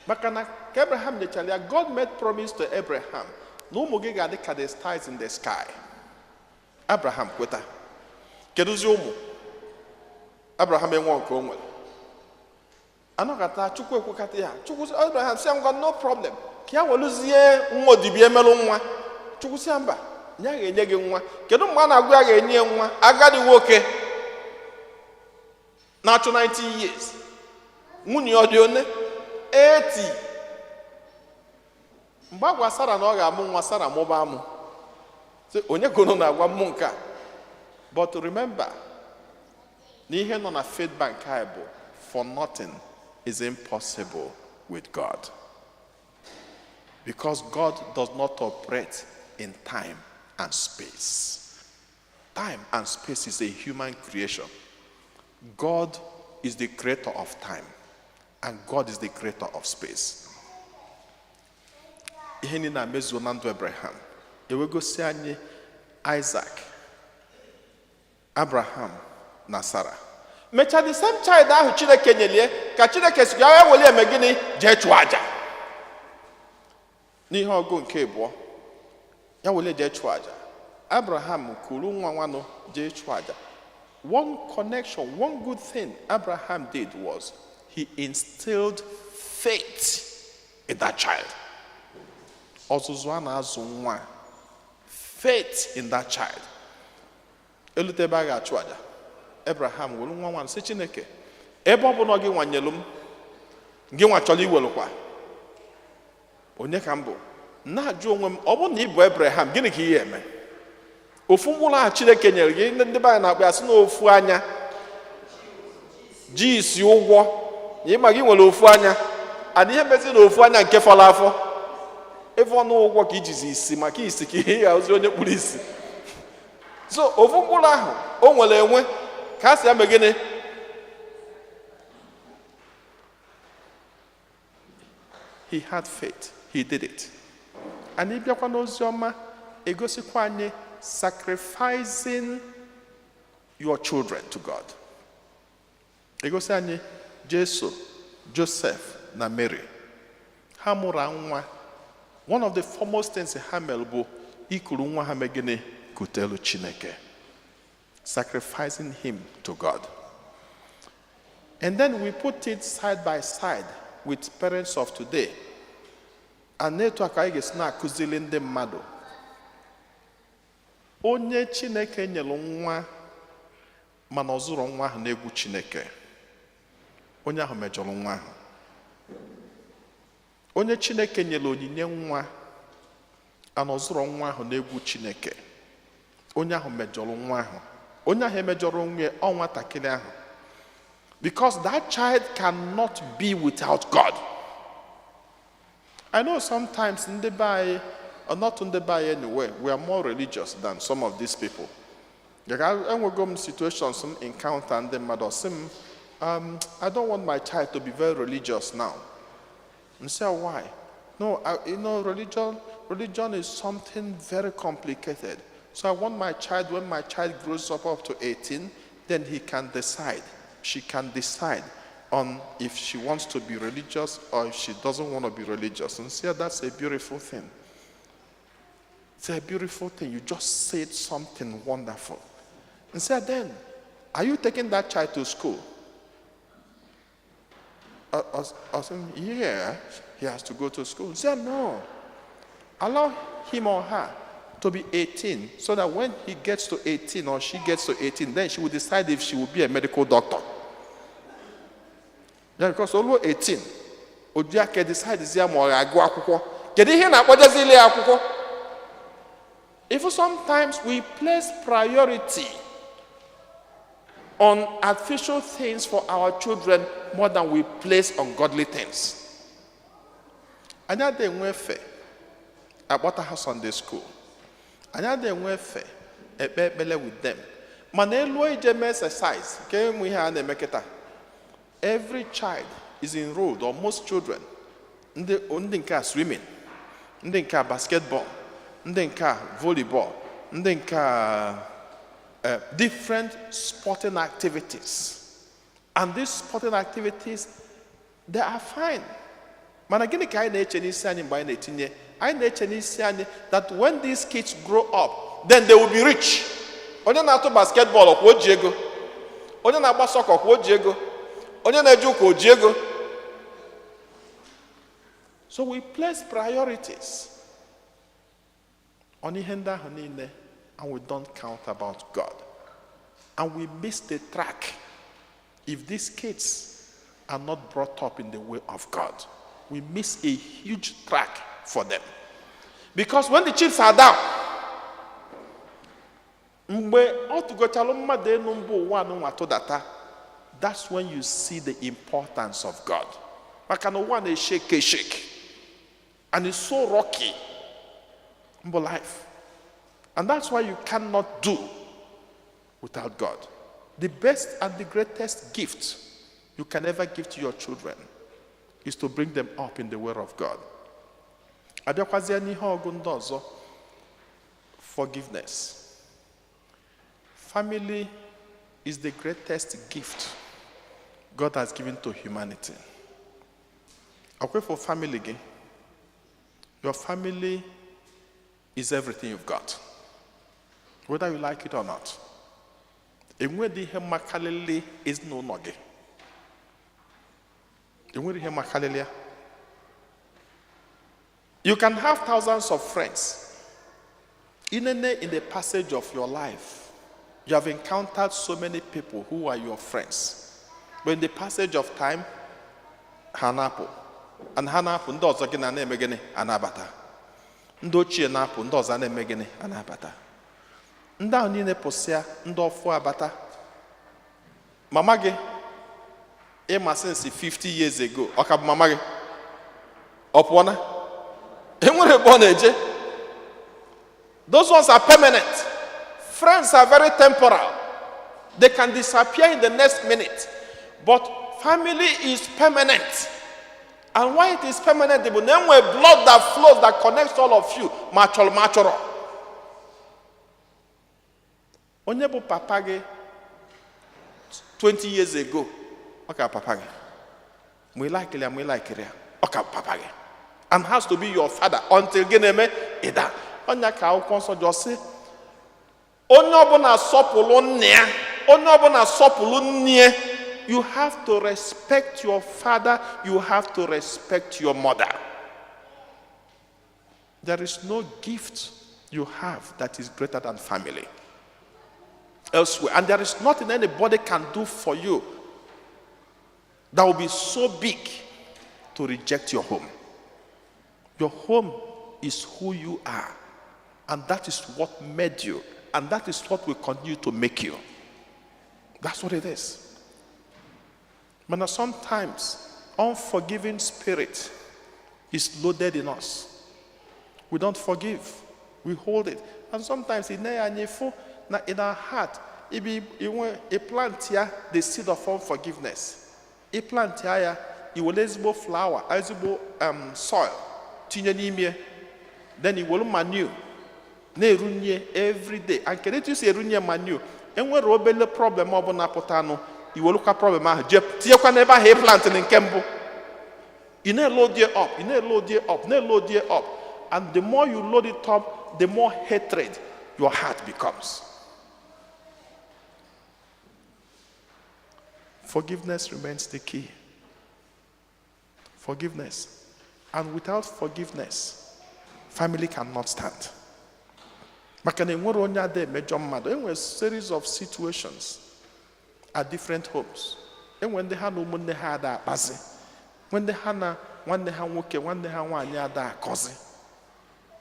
S1: maka na ka Abraham nyechara ya, God made promise to Abraham na ụmụ gị ga-adị ka the stars in the sky. Abraham kweta. Kedụzi ụmụ Abraham enwe nke o nwere? Anọkata, Chukwu ekwekata ya. Chukwu sị Abraham, sị ya, ngwa, no problem, ka ya weluzie nwa odibo emelụ nwa. Chukwu sị ya mba, ya ga-enye gị nwa. Kedu mgbe a na-agụ ya ga-enye ya nwa? Agadi nwoke na-achụ 90 years, nwunye ọ dị one 80. Mgbe a gwa Sara na ọ ga-amụ nwa, Sara mụba amụ. Sị, onye gono na-agwa mmụ nke a? But remember na ihe nọ na Faith Bank anyị bụ, "For nothing is impossible with God," because God does not operate in time and space. Time and space is a human creation. God is the creator of time and God is the creator of space. Ihe niile na-emezuo na ndụ Abraham, ewegosi anyị Isaac, Abraham na Sara mechaa the same child ahụ Chineke nyelie, ka Chineke si ya weli eme gịnị? Jee chụọ aja. N'ihe ọgụ nke abụọ, ya wele jee chụọ aja. Abraham kuru nwa nwanụ jee chụọ aja. One connection, one good thing Abraham did was he instilled faith in that child. Ọzụzụ a na-azụ nwa, faith in that child. Elute ebe a ga-achụ aja, Abraham were nwa nwa sị, "Chineke, ebe ọ bụ na gị nwanyelu m, gị nwa chọrọ iwelụkwa, onye ka m bụ?" Na-ajụ onwe m, ọ bụrụ na ị bụ Abraham, gịnị ka ị ga-eme? Ofu mkpụrụ ahụ Chineke nyere gị, ndị be anyị na-akpọ ya sị na ofu anya ji isi ụgwọ, na ịma gị nwere ofu anya, ana ihe mezi na ofu anya nke fọrọ afọ ịfọ ọnụ ụgwọ ka ijizi isi maka isi ka ihe ya ozi onye kpuru isi. So ofu mkpụrụ ahụ o nwere enwe ka a si eme gịnị? He had faith, he did it. And ịbịakwa n'ozi ọma, egosikwa anyị sacrificing your children to God. Egosi anyị Jesu, Joseph na Mary. Ha mụrụ nwa, one of the foremost things ha mere bụ ikuru nwa ha mee gịnị? Kutelu Chineke, sacrificing him to God. And then we put it side by side with parents of today, and etu a ka anyị ga-esi na-akụziri ndị mmadụ. Onye Chineke nyere nwa mana ọ zụrụ nwa ahụ n'egwu Chineke, onye ahụ mejọrọ nwa ahụ. Onye Chineke nyere onyinye nwa ana ọ zụrụ nwa ahụ n'egwu Chineke, onye ahụ mejọrọ nwa ahụ. Onye ahụ emejọrọ onwe ọ nwatakịrị ahụ, because that child cannot be without God. I know sometimes ndị be anyị, or not ndị be anyị anyway, we are more religious than some of these people. Like, enwego m situations m encounter ndị mmadụ sị m, "I don't want my child to be very religious now." And say, "Why?" "No, religion is something very complicated. So I want my child, when my child grows up to 18, then he can decide, she can decide on if she wants to be religious or if she doesn't want to be religious." And see, that's a beautiful thing. It's a beautiful thing. You just said something wonderful. And said, "Then, are you taking that child to school?" I said, "Yeah, he has to go to school." He said, "No. Allow him or her to be 18 so that when he gets to 18 or she gets to 18, then she will decide if she will be a medical doctor." Yeah, because olu 18, Ojiake decides ya ma ọ ga-agụ akwụkwọ. Kedu ihe na-akpọjezili ya akwụkwọ? If sometimes we place priority
S3: On artificial things for our children more than we place on godly things.
S1: Anyị adịghị enwe efe akpọta ha Sunday school, anyị adịghị enwe efe ekpe ekpele with them, mana elu ije mee exercise nke enwe ihe a na-eme kịta. Every child is enrolled, or most children, ndị nke a swimming, ndị nke a basketball, ndị nke a volleyball, ndị nke a different sporting activities. And these sporting activities, they are fine, mana gịnị ka anyị na-eche n'isi anyị mgbe anyị na-etinye? Anyị na-eche n'isi anyị that when these kids grow up, then they will be rich. Onye na-atụ basketball kwa o ji ego, onye na-agba soccer kwa o ji ego, onye na-eje ụka o ji ego. So we place priorities on ihe ndị ahụ niile and we don't count about God, and we miss the track if these kids are not brought up in the way of God. We miss a huge track for them, because when the chips are down, mgbe ọ tụgochalụ mmadụ elu mba ụwa anụnwa tụdata, that's when you see the importance of God, maka na ụwa na-eshake eshake and it's so rocky mbụ life, and that's why you cannot do without God. The best and the greatest gift you can ever give to your children is to bring them up in the way of God. Abịakwazie n'ihe ọgụ ndị ọzọ, forgiveness. Family is the greatest gift God has given to humanity. Akwe family gị, your family is everything you've got, whether you like it or not. Enwedị ihe makalili ezinụlọ gị, enwere ihe makalili ya. You can have thousands of friends. In the passage of your life, you have encountered so many people who are your friends, but in the passage of time, ha na-apụ, and ha na-apụ, ndị ọzọ gị na na-eme gịnị? Anabata. Ndị ochie na-apụ, ndị ọzọ na-eme gịnị? Anabata. Ndị ahụ niile pụsịa, ndị ọfụ abata. Mama gị ịma since 50 years ago, ọ ka bụ mama gị? Ọ pụọna? Enwere ebe ọ na-eje? Those ones are permanent. Friends are very temporal. They can disappear in the next minute, but family is permanent. And why it is permanent bụ na enwere blood that flows, that connects all of you, ma chọrọ ma chọrọ. Onye bụ papa gị 20 years ago, ọ ka papa gị. Ma ị likiri ya, ma ị likiri ya, ọ ka papa gị and has to be your father until gị na-eme ịda ọnya. Ka akwụkwọ nsọ jọ sị, onye ọbụla sọpụrụ nna ya, onye ọbụla sọpụrụ nne ya. You have to respect your father, you have to respect your mother. There is no gift you have that is greater than family elsewhere, and there is nothing anybody can do for you that will be so big to reject your home. Your home is who you are, and that is what made you, and that is what will continue to make you. That's what it is. But sometimes, unforgiving spirit is loaded in us. We don't forgive. We hold it. And sometimes in na in our heart, ibi inwe a plant ya the seed of unforgiveness. Ị plant ya, i were ezigbo flower, ezigbo soil tinye n'ime, then i were manure na-erunye every day. And kedu etu isi erunye manure? Enwere obele problem ọbụla pụtanụ, iwerukwa problem ahụ jee tinyekwa n'ebe ahụ ị plant nke mbụ. Ị na-eload it up, ị na-eload it up, na-eload it up, and the more you load it up, the more hatred your heart becomes. Forgiveness remains the key. Forgiveness. And without forgiveness, family cannot stand, maka na enwere onye ada emejọ mmadụ. Enwere series of situations at different homes. Enwere ndị ha na ụmụnne ha ada akpazi, nwe ndị ha na nwanne ha nwoke, nwanne ha nwaanyị ada akọzi,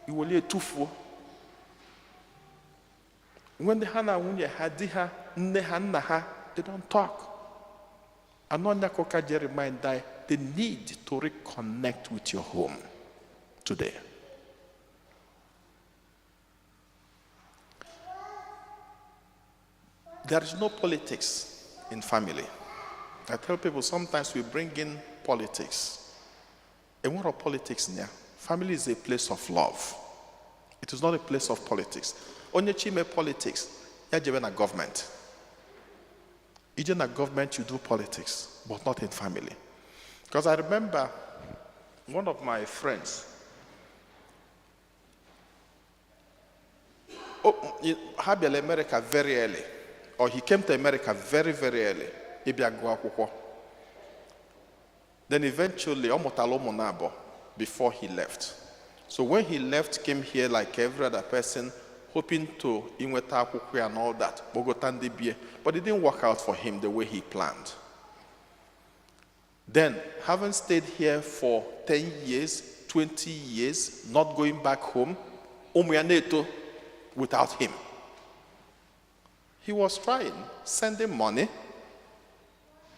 S1: iwelie etufuo. Nwe ndị ha na nwunye ha, di ha, nne ha, nna ha. They don't talk. Anọnya ka ụka ji remind anyị the need to reconnect with your home today. There is no politics in family. I tell people sometimes we bring in politics. And what are politics now? Family is a place of love. It is not a place of politics. Onye chime politics, ya jebe na government. Ije na government, you do politics, but not in family. Because I remember one of my friends, oh, ha bịara America very early, or he came to America very, very early, ịbịa gụọ akwụkwọ. Then eventually, ọ mụtara ụmụ na-abụọ before he left. So when he left, came here like every other person, hoping to inweta akwụkwọ ya and all that, kpọgota ndị bie. But it didn't work out for him the way he planned. Then, having stayed here for 10 years, 20 years, not going back home, ụmụ ya na-eto without him. He was trying, sending money.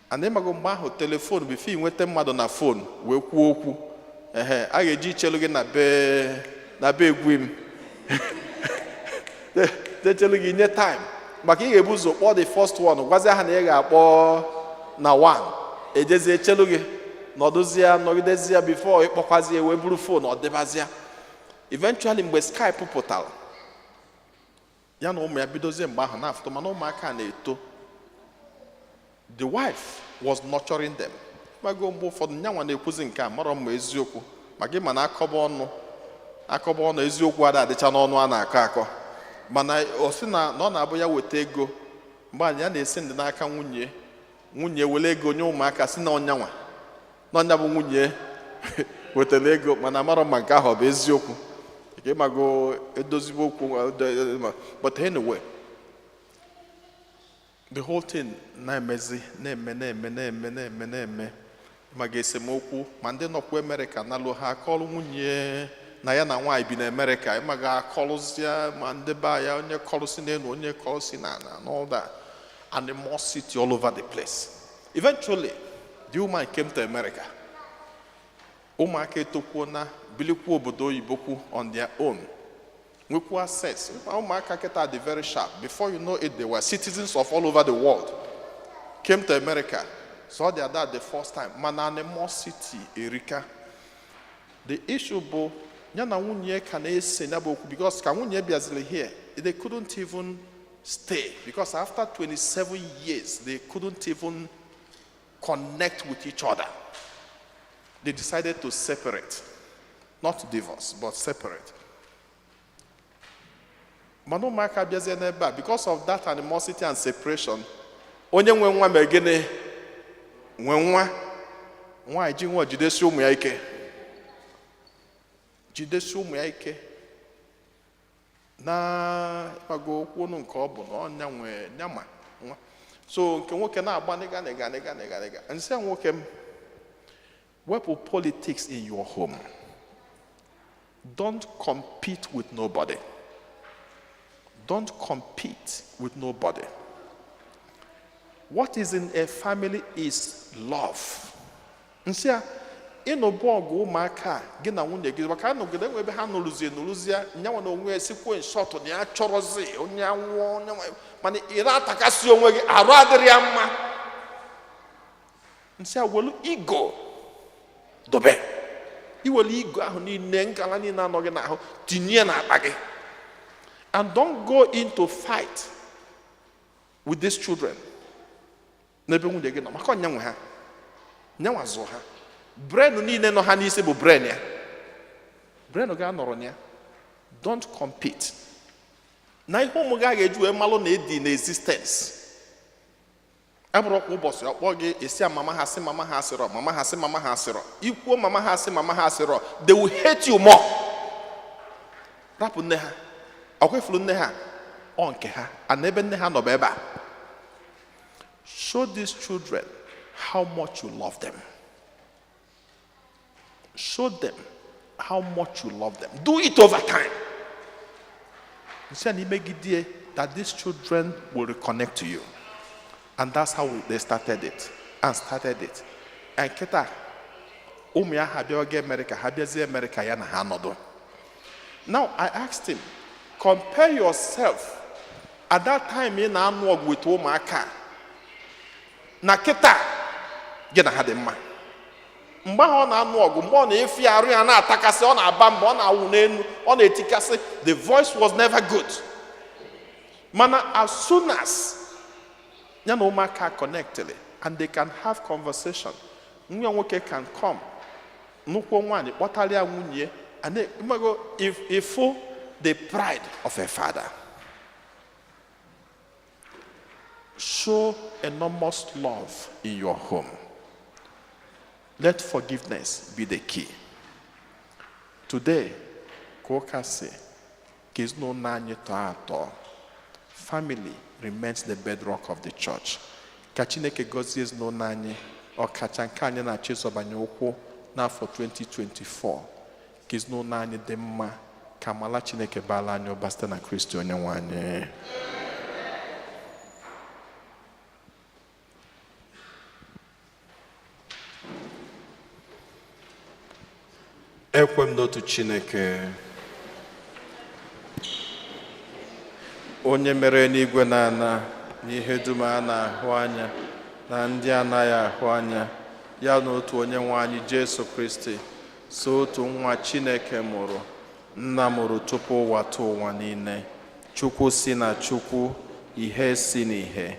S1: And ịmago mgbe ahụ telephone before inweta mmadụ na phone wee kwuo okwu, ehe, a ga-eji ichelu gị na be egwu m dechelu gị nye time maka ị ga-ebu ụzọ kpọọ the first one, gwazie ha na ị ga-akpọ na one, ejezie chelu gị nọdụzie nọgidezie before ịkpọkwazie wee buru phone ọ dịbazie. Eventually, mgbe Skype pụtara, ya na ụmụ ya bidozie mgbe ahụ na-afụtụ, mana ụmụaka na-eto. The wife was nurturing them. Mago mgbe ụfọdụ nyanwa na-ekwuzi nke a marọ mma eziokwu ma gị mana akọba ọnụ akọba ọnụ, eziokwu ada adịcha n'ọnụ a na-akọ akọ, mana ọ sị na ọ na-abụ ya weta ego mgbe anyị ya na-esi ndị n'aka nwunye, nwunye were ego nye ụmụaka, si na ọnyanwa na ọnya bụ nwunye wetara ego, mana amarọ ma nke ahụ ọ bụ eziokwu nke ịmago edozigbo okwu. But anyway, the whole thing na-emezi na-eme na-eme na-eme na-eme na-eme maka esemokwu, ma ndị nọkwa Amerịka nalụ ha akọlụ nwunye na ya na nwaanyị bi na Amerịka, ịmaga akọlụzie ma ndị be ya, onye kọlụsi n'elu, onye kọlụsi n'ala and all that animosity all over the place. Eventually, the woman came to America. Ụmụaka etokwuo na bilikwuo obodo oyibo kwu on their own, nwekwu access. Ụmụaka kịta dị very sharp. Before you know it, they were citizens of all over the world, came to America, saw their dad the first time, mana animosity erika. The issue bụ ya na nwunye ka na-ese ya bụ okwu, because ka nwunye bịaziri here, they couldn't even stay, because after 27 years they couldn't even connect with each other. They decided to separate, not divorce, but separate. Mana ụmụaka bịazie n'ebe a, because of that animosity and separation, onye nwe nwa mere gịnị? Nwe nwa nwaanyị ji nwa jidesi ụmụ ya ike, jidesi ụmụ ya ike na ịgbago okwu ọnụ nke ọ bụ na ọnya nwe nyama nwa. So nke nwoke na-agba nịga nịga nịga nịga nịga. Nsị a, nwoke m, wepụ politics in your home. Don't compete with nobody. Don't compete with nobody. What is in a family is love. Nsị a, ịnụbụ ọgụ ụmụaka a, gị na nwunye gị, maka anọgide enwe ebe ha nụrụzie nụrụzie nyanwa na onwe ya sikwuo nshọtụ na ya chọrọzi onye anwụọ onye mana ị na-atakasị onwe gị arụ adịrị ya mma. Nsị a, welu ego dobe, iwelu ego ahụ niile, ngala niile anọghị n'ahụ, tinye ya n'akpa gị, and don't go into fight with these children n'ebe nwunye gị nọ, maka ọnya nwe ha, nyanwa zụ ha. Brain niile nọ ha n'isi bụ brain ya, brain ga-anọrọ na ya. Don't compete na ihe ụmụ gị a ga-eji wee malụ na ịdị na existence abụrụ kwa ụbọchị ọkpọ gị esi a mama ha sị mama ha asịrọ, mama ha sị mama ha asịrọ, ikwuo mama ha sị mama ha asịrọ, they will hate you more. Rapụ nne ha, ọ kwefuru nne ha ọ nke ha and ebe nne ha nọ bụ ebe a. Show these children how much you love them. Show them how much you love them. Do it over time. Nsị a na imegidie that these children will reconnect to you.
S3: And that's how they started it and started it. And kịta ụmụ ya ha bịawaga America, ha bịazie America, ya na ha nọdụ. Now I asked him, compare yourself at that time ị na-anụ ọgụ with ụmụaka na kịta gị na ha dị mma. Mgbe ahụ ọ na-anụ ọgụ, mgbe ọ na-efi arụ ya na-atakasị, ọ na-aba mba, ọ na-awụ n'elu, ọ na-etikasị, the voice was never good. Mana as soon as ya na ụmụaka connected and they can have conversation, nwa nwoke can come nnukwu nwaanyị kpọtara ya nwunye and then, ịmago, if ifu the pride of a father. Show enormous love in your home. Let forgiveness be the key. Today, ka ụka si ka ezinụlọ anyị tọọ atọ. Family remains the bedrock of the church. Ka Chineke gọzie ezinụlọ anyị, ọkacha nke anyị na-achọ ịzọbanye ụkwụ n'afọ 2024. Ka ezinụlọ anyị dị mma, ka amala Chineke baala anyị ụba site na Kristi onye nwe anyị. Ekwe m n'otu Chineke, onye mere n'igwe na ana na ihe dum a na-ahụ anya na ndị anaghị ahụ anya, ya na otu onye nwe anyị Jesu Kristi, so otu nwa Chineke mụrụ, nna mụrụ tupu ụwa tụ ụwa niile, Chukwu si na Chukwu, ihe si n'ihe,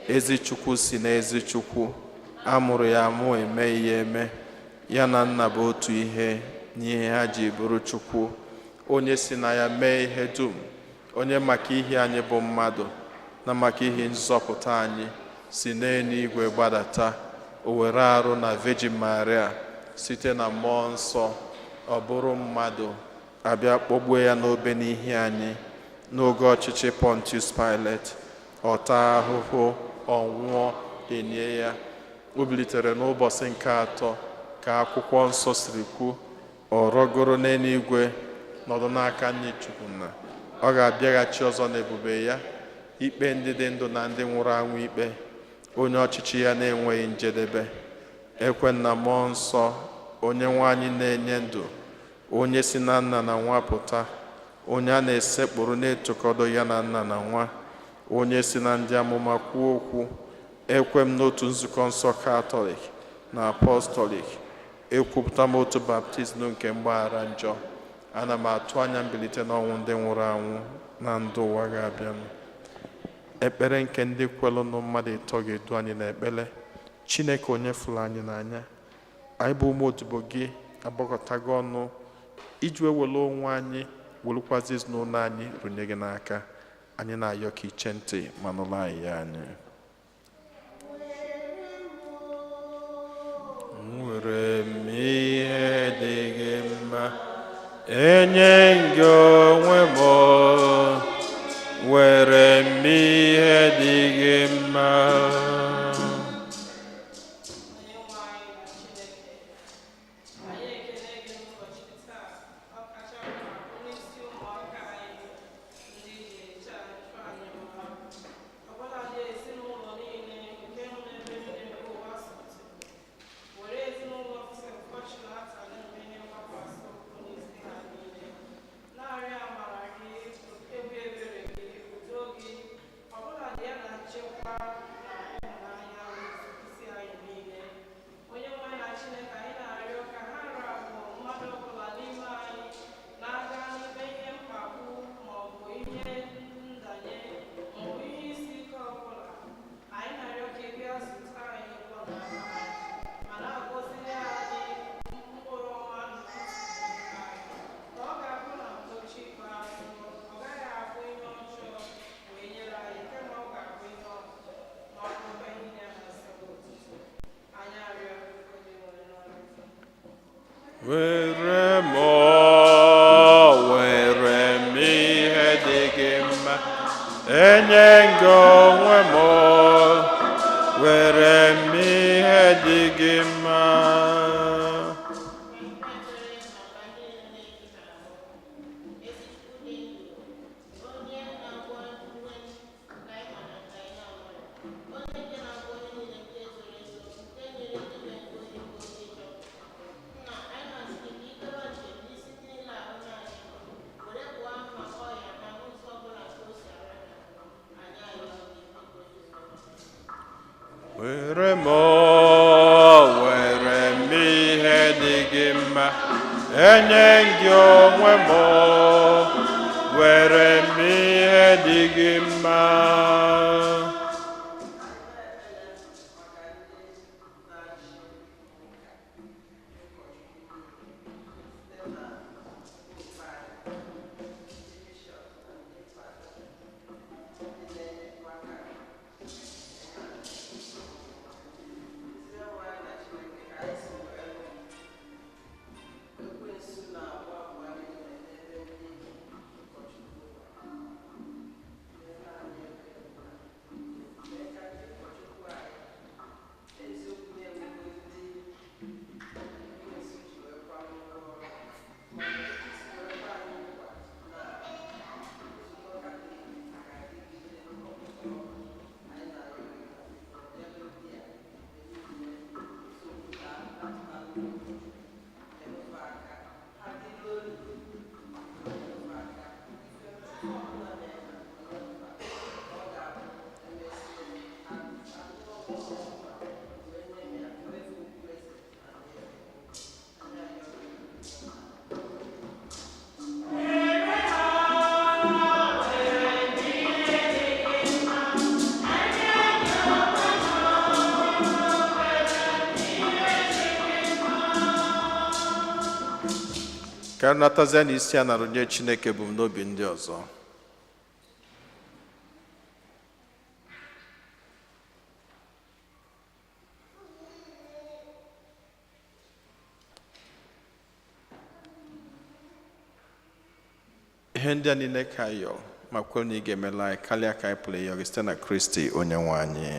S3: ezi Chukwu si na ezi Chukwu, a mụrụ ya amụ, eme ya eme, ya na nna bụ otu ihe n'ihe ha ji bụrụ Chukwu, onye si na ya mee ihe dum, onye maka ihe anyị bụ mmadụ na maka ihe nzọpụta anyị si n'eluigwe gbadata, o were arụ na Virgin Maria site na mmụọ nsọ, ọ bụrụ mmadụ, abịa kpọgbuo ya n'obe n'ihi anyị n'oge ọchịchị Pontius Pilate, ọ taa ahụhụ, ọ nwụọ, enye ya, o bilitere n'ụbọchị nke atọ ka akwụkwọ nsọ siri kwu, ọ rọgoro n'eluigwe, nọdụ n'aka nne Chukwu nna, ọ ga-abịaghachi ọzọ n'ebube ya ikpe ndị dị ndụ na ndị nwụrụ anwụ ikpe, onye ọchịchị ya na-enweghị njedebe. Ekwe na mmụọ nsọ, onye nwe anyị na-enye ndụ, onye si na nna na nwa pụta, onye a na-esekpụrụ na-etokọdo ya na nna na nwa, onye si na ndị amụma kwuo okwu. Ekwe m n'otu nzukọ nsọ Katọlik na Apọstọlik. Ekwupụta m otu baptizim nke mgbaghara njọ. Ana m atụ anya mbilite n'ọnwụ ndị nwụrụ anwụ na ndụ ụwa ga-abịanụ. Ekpere nke ndị kwelụnụ mmadụ ịtọ ga-edu anyị n'ekpere. Chineke onye fụrụ anyị n'anya, anyị bụ ụmụ odibo gị agbakọtago ọnụ iji wee were onwe anyị welukwazi ezinụlọ anyị runye gị n'aka. Anyị na-ayọ ka iche ntị ma nụrụ anyị ya anyị. Nwere m ihe dị gị mma, enye gị onwe m, were m ihe dị gị mma.
S2: Onye nwe anyị na Chineke, anyị ekele gị n'ụbọchị taa, ọkacha mma onyeisi ụmụaka anyị ndị ji eche achụ anyị mma, ọbụladị ezinụlọ niile nke nọ n'ebe niile nke ụwa sọtụrụ. Were ezinụlọ St. Fortunata na-eme ihe mgbakwasị ụkwụ n'isi ha niile, na-arịọ amara gị, obi ebere gị, udo gị, ọbụladị ya na nchekwa na ịhụnanya isi anyị niile. Onye nwe anyị na Chineke, anyị na-arịọ ka ha rabụ mmadụ ọbụla n'ime anyị na-aga n'ime ihe mkpagbu maọbụ ihe ndanye maọbụ ihe isi ike ọbụla. Anyị na-arịọ ka ị bịa zụta anyị ụgwọ n'aka anyị ma na-agọziri anyị mkpụrụ ọma n'ụtụtụ anyị, ka ọ ga-abụ na mgbochi ikpeazụ ọ gaghị abụ ihe ọjọọ wee nyere anyị, kama ọ ga-abụ ihe ọma ma ọ bụrụkwa ihe na-amasị gị otuto. Anyị arịọ, onye nwere n'ọrụ.
S1: Were m, were m ihe dị gị mma, enye gị onwe m, were m ihe dị gị mma.
S4: Onye na-agwọ nwe na ịma na nke anyị na-amaghị. Onye nke
S3: Were m, were m ihe dị gị mma. Enye gị onwe m, were m ihe dị gị mma. Ka natazie na isi a nara nye Chineke ebumnobi ndị ọzọ. Ihe ndị a niile ka anyị yọọ ma kwere na ị ga-emela anyị karịa ka anyị pụrụ ịyọ gị site na Kristi onye nwe anyị.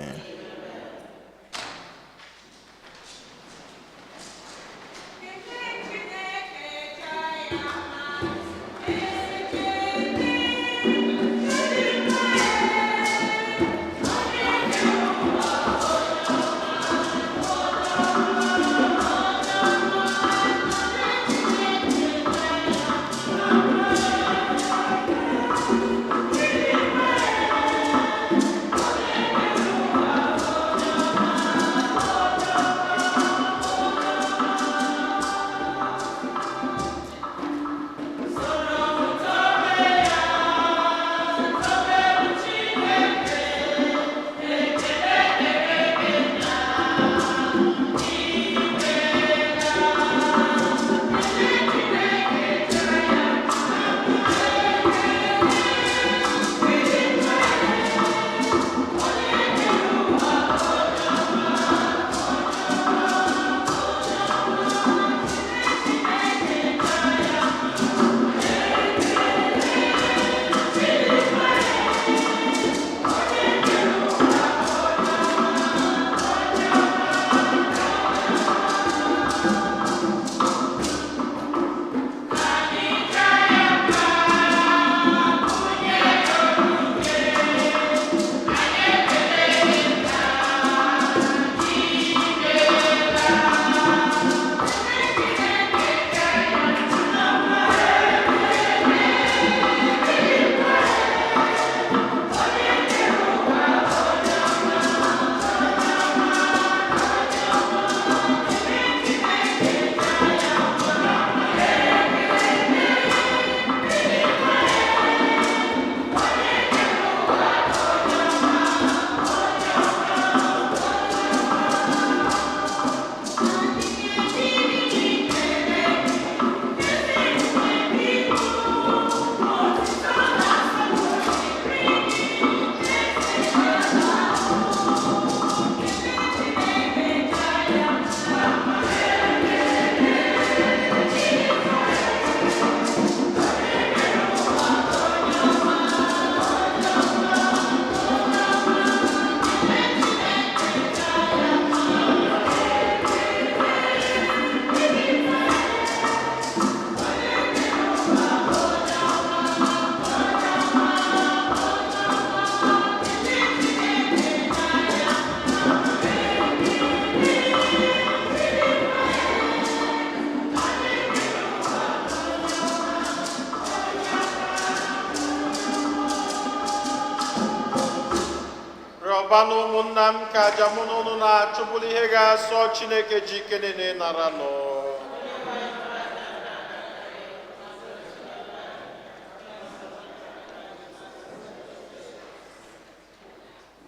S1: Ụmụnna m, ka aja mụ na unu na-achụ bụrụ ihe ga-asọ Chineke ji ike niile nara nụ.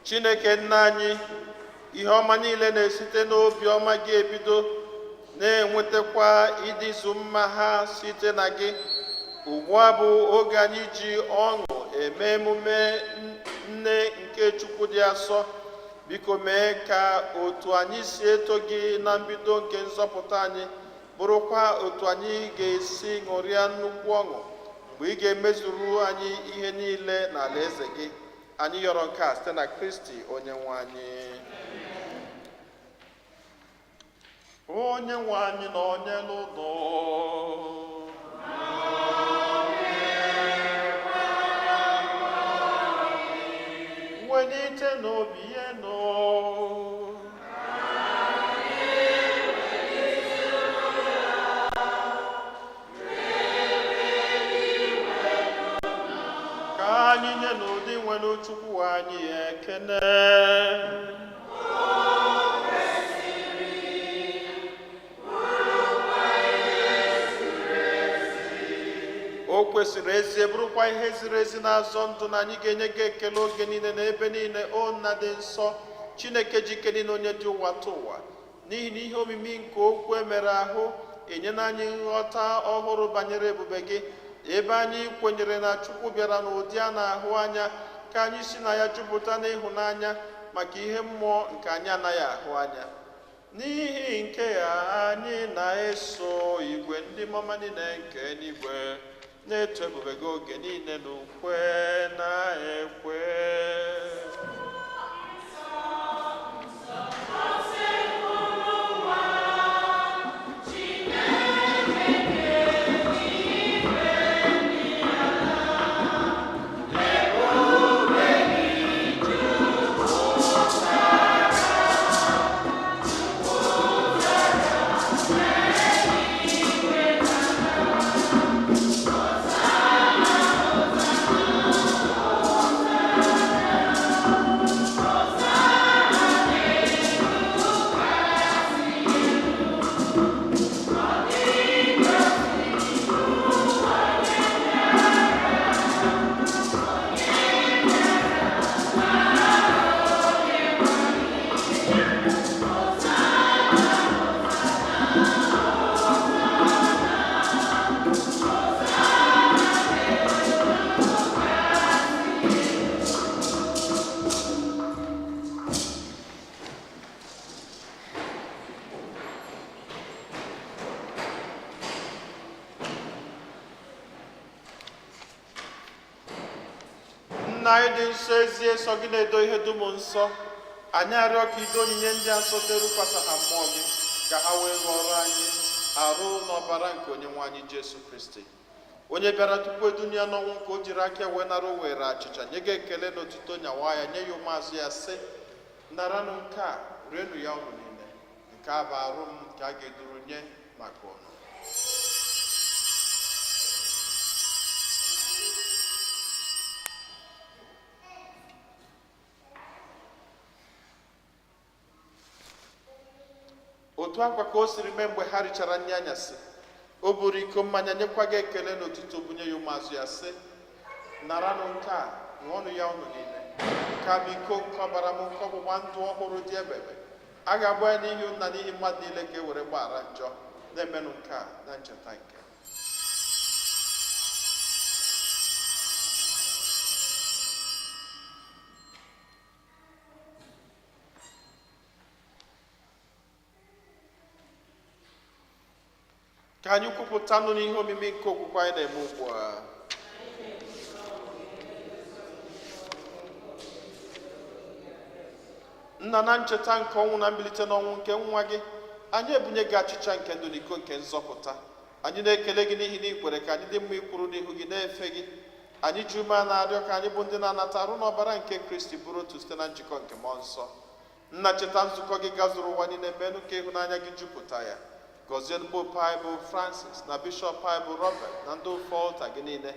S1: Chineke nna anyị, ihe ọma niile na-esite n'obi ọma gị ebido, na-enwetakwa ịdịzu mma ha site na gị. Ugbu a bụ oge anyị ji ọṅụ eme emume nne nke Chukwu dị asọ. Biko mee ka otu anyị si eto gị na mbido nke nzọpụta anyị bụrụkwa otu anyị ga-esi ṅụrịa nnukwu ọṅụ mgbe ị ga-emezuru anyị ihe niile n'ala eze gị. Anyị yọrọ nke a site na Kristi onye nwe anyị. Onye nwe anyị na onye n'ụlọ. Welite n'obi ya nọ. Ka anyị nye n'ụdị nwere Chukwu anyị ekene. O kwesịrị ezie, bụrụkwa ihe ziri ezi na-azọ ndụ, na anyị ga-enye gị ekele oge niile na ebe niile, o Nna dị nsọ, Chineke ji ike niile, onye dị ụwa tụ ụwa, n'ihi na ihe omimi nke okwu emere ahụ enyela anyị nghọta ọhụrụ banyere ebube gị. Ebe anyị kwenyere na Chukwu bịara n'ụdị a na-ahụ anya, ka anyị si na ya jupụta n'ịhụnanya maka ihe mmụọ nke anyị anaghị ahụ anya. N'ihi nke ya, anyị na-eso igwe ndị mama niile nke eluigwe na-eto ebube gị oge niile n'ukwe na ekwe. Nna anyị dị nsọ, ezie sọ gị na-edo ihe dum nsọ. Anyị arịọ ka ido onyinye ndị a nsọ terukwasa ha mmụọ gị, ka ha wee ghọrọ anyị arụ n'ọbara nke onye nwe anyị Jesu Kristi, onye bịara tupu edunye ya n'ọnwụ, nke o jiri aka wee nara o were achịcha, nye gị ekele na otuto, nyawa ya, nye ya ụmụazụ ya, sị: "Naranụ nke a, rienụ ya unu niile. Nke a bụ arụ m nke a ga-eduru nye maka unu." Otu akwa ka o siri mee mgbe ha richara nri anyasị, o buru iko mmanya, nyekwa gị ekele na otuto, bunye ya ụmụazụ ya, sị: "Naranụ nke a, ṅụọnụ ya unu niile. Nke a bụ iko nke ọbara m nke ọgbụgba ndụ ọhụrụ dị ebebe. A ga-agba ya n'ihi unu na n'ihi mmadụ niile ka e were gbaghara njọ. Na-emenụ nke a na ncheta nke." Ka anyị kwupụtanụ n'ihe omimi nke okwukwe anyị na-eme ugbu a. Nna, na ncheta nke ọnwụ na mbilite n'ọnwụ nke nwa gị, anyị ebunye gị achịcha nke ndụ na iko nke nzọpụta. Anyị na-ekele gị n'ihi na ị kwere ka anyị dị mma ikwuru n'ihu gị na-efe gị. Anyị ji ume a na-arịọ ka anyị bụ ndị na-anata arụ n'ọbara nke Kristi bụrụ otu site na njikọ nke mmụọ nsọ. Nna, cheta nzukọ gị gazuru ụwa niile, menụ ka ịhụnanya gị jupụta ya. Gọzie Pope anyị bụ Francis, na Bishọp anyị bụ Robert, na ndị ofe ọlta gị niile.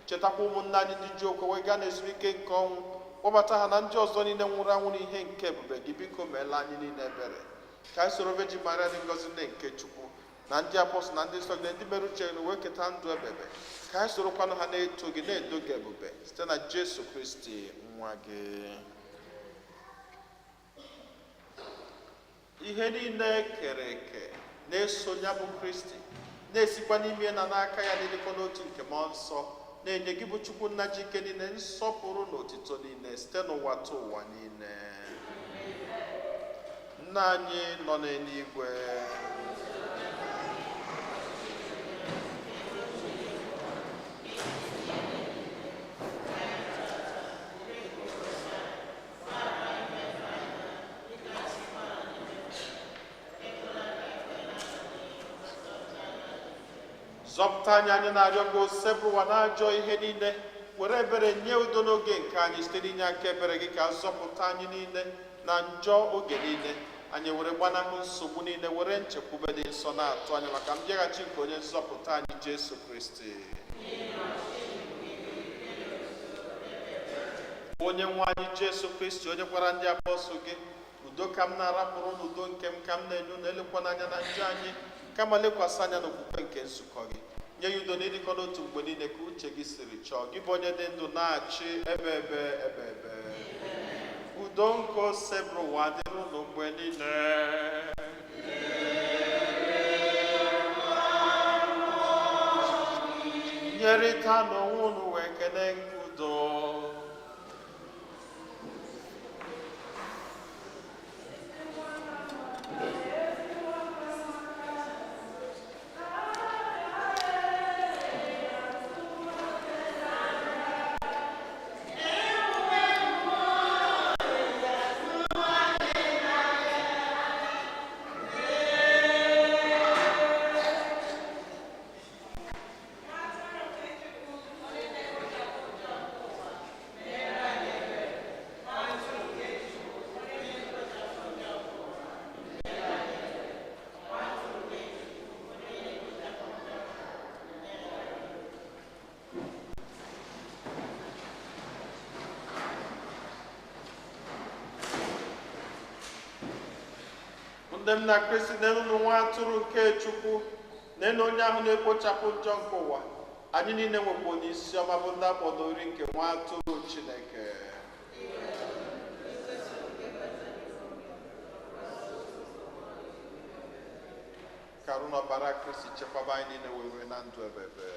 S1: Chetakwa ụmụnne anyị ndị ji okwe wee gaa n'ezumike nke ọnwụ. Kpọbata ha na ndị ọzọ niile nwụrụ anwụ n'ihe nke ebube gị. Biko meela anyị niile ebere, ka anyị soro Virgin Maria dị ngọzi, nne nke Chukwu, na ndị apọstụl na ndị nsọ gị na ndị mere uche gị wee keta ndụ ebebe, ka anyị sorokwanụ ha na-eto gị, na-edo gị ebube, site na Jesu Kristi nwa gị. Ihe niile kere eke na-eso ya bụ Kristi, na-esikwa n'ime na n'aka ya, n'ịdịkọ n'otu nke mmụọ nsọ, na-enye gị bụ Chukwu nna ji ike niile nsọpụrụ na otito niile site n'ụwa tụ ụwa niile. Nna anyị nọ n'eluigwe, zọpụta anyị, anyị na-arịọ gị, osebụwa n'ajọ ihe niile, were ebere nye udo n'oge nke anyị. Site n'inye aka ebere gị, ka zọpụta anyị niile na njọ oge niile, anyị were gbanahụ nsogbu niile, were nchekwube dị nsọ na-atụ anya maka mbịaghachi nke onye nzọpụta anyị Jesu Kristi. Onye nwe anyị Jesu Kristi, onye gwara ndị apọstụl gị, "Udo ka m na-arapụrụ, n'udo nke m ka m na-enye unu, elekwana anya na njọ anyị, kama lekwasị anya n'okwukwe nke nzukọ gị, nye ya udo na ịdịkọ n'otu mgbe niile ka uche gị siri chọọ, gị bụ onye dị ndụ na-achị ebe ebe ebe ebe." Udo nke osebụrụ ụwa dịrị unu mgbe niile. Nyerịta n'onwe unu wee kene nke udo. Ndị m na Kristi, n'elu nwa atụrụ nke Chukwu, n'elu onye ahụ na-ekpochapụ njọ nke ụwa. Anyị niile nwekwa onye isi ọma bụ ndị akpọdori nke nwa atụrụ Chineke. Ka arụ na ọbara Kristi chekwaba anyị niile wee rue na ndụ ebebe.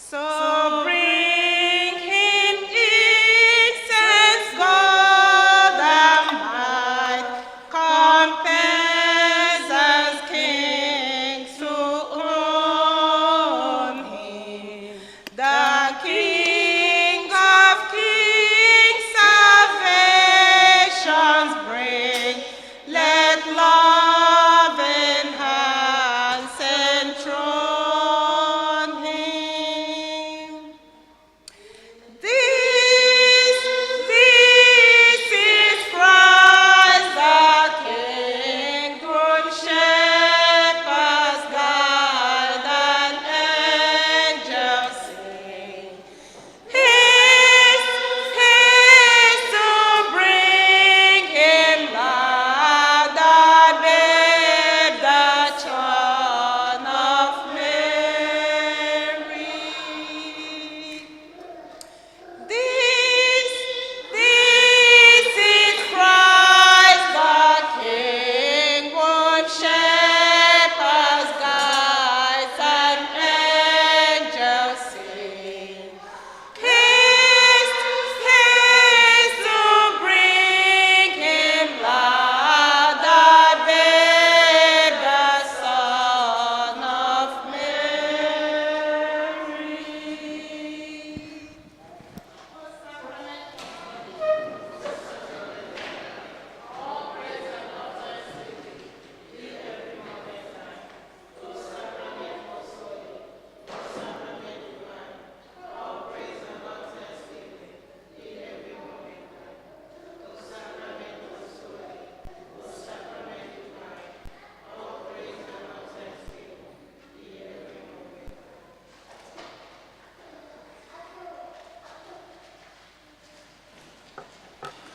S2: So bring him incense, God and might, compels as kings to own him. The King of kings, salvation's bring. Let loving hands enthrone him. This is Christ the King, good shepherds guide and angels sing. Haste to bring him light, the babe, the child of Mary. This is Christ the King, good shepherds, guides, and angels sing. Haste, haste to bring him light, the babe, the Son of Mary.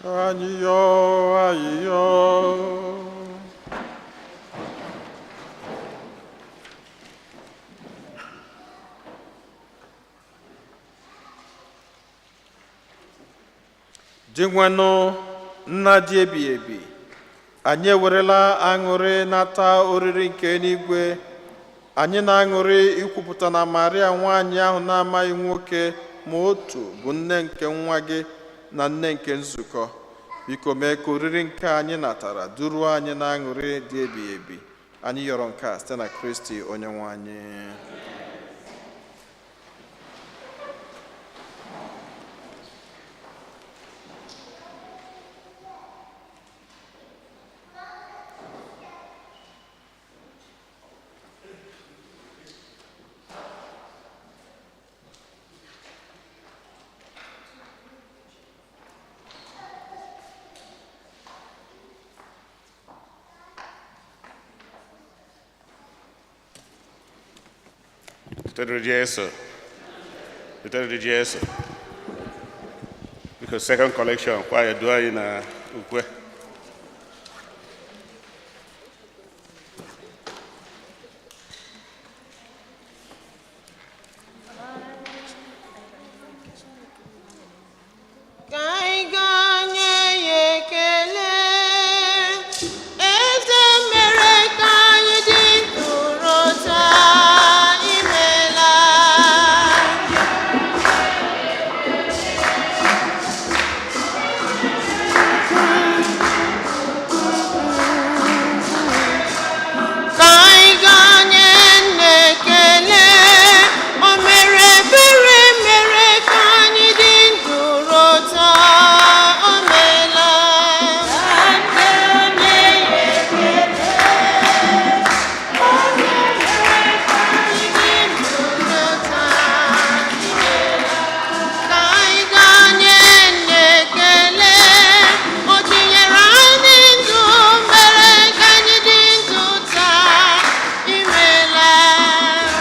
S1: Anyị yọọ ayịyọ. Dinwenụ, nna dị ebighị ebi, anyị ewerela aṅụrị nata oriri nke eluigwe. Anyị na-aṅụrị ikwupụta na Maria nwaanyị ahụ na-amaghị nwoke ma otu bụ nne nke nwa gị na nne nke nzukọ. Biko mee ka oriri nke anyị natara duruo anyị na aṅụrị dị ebighị ebi. Anyị yọrọ nke a site na Kristi onye nwe anyị.
S4: Otito Jesu. Otito Jesu. Biko, second collection, kwaya duo anyị na ukwe.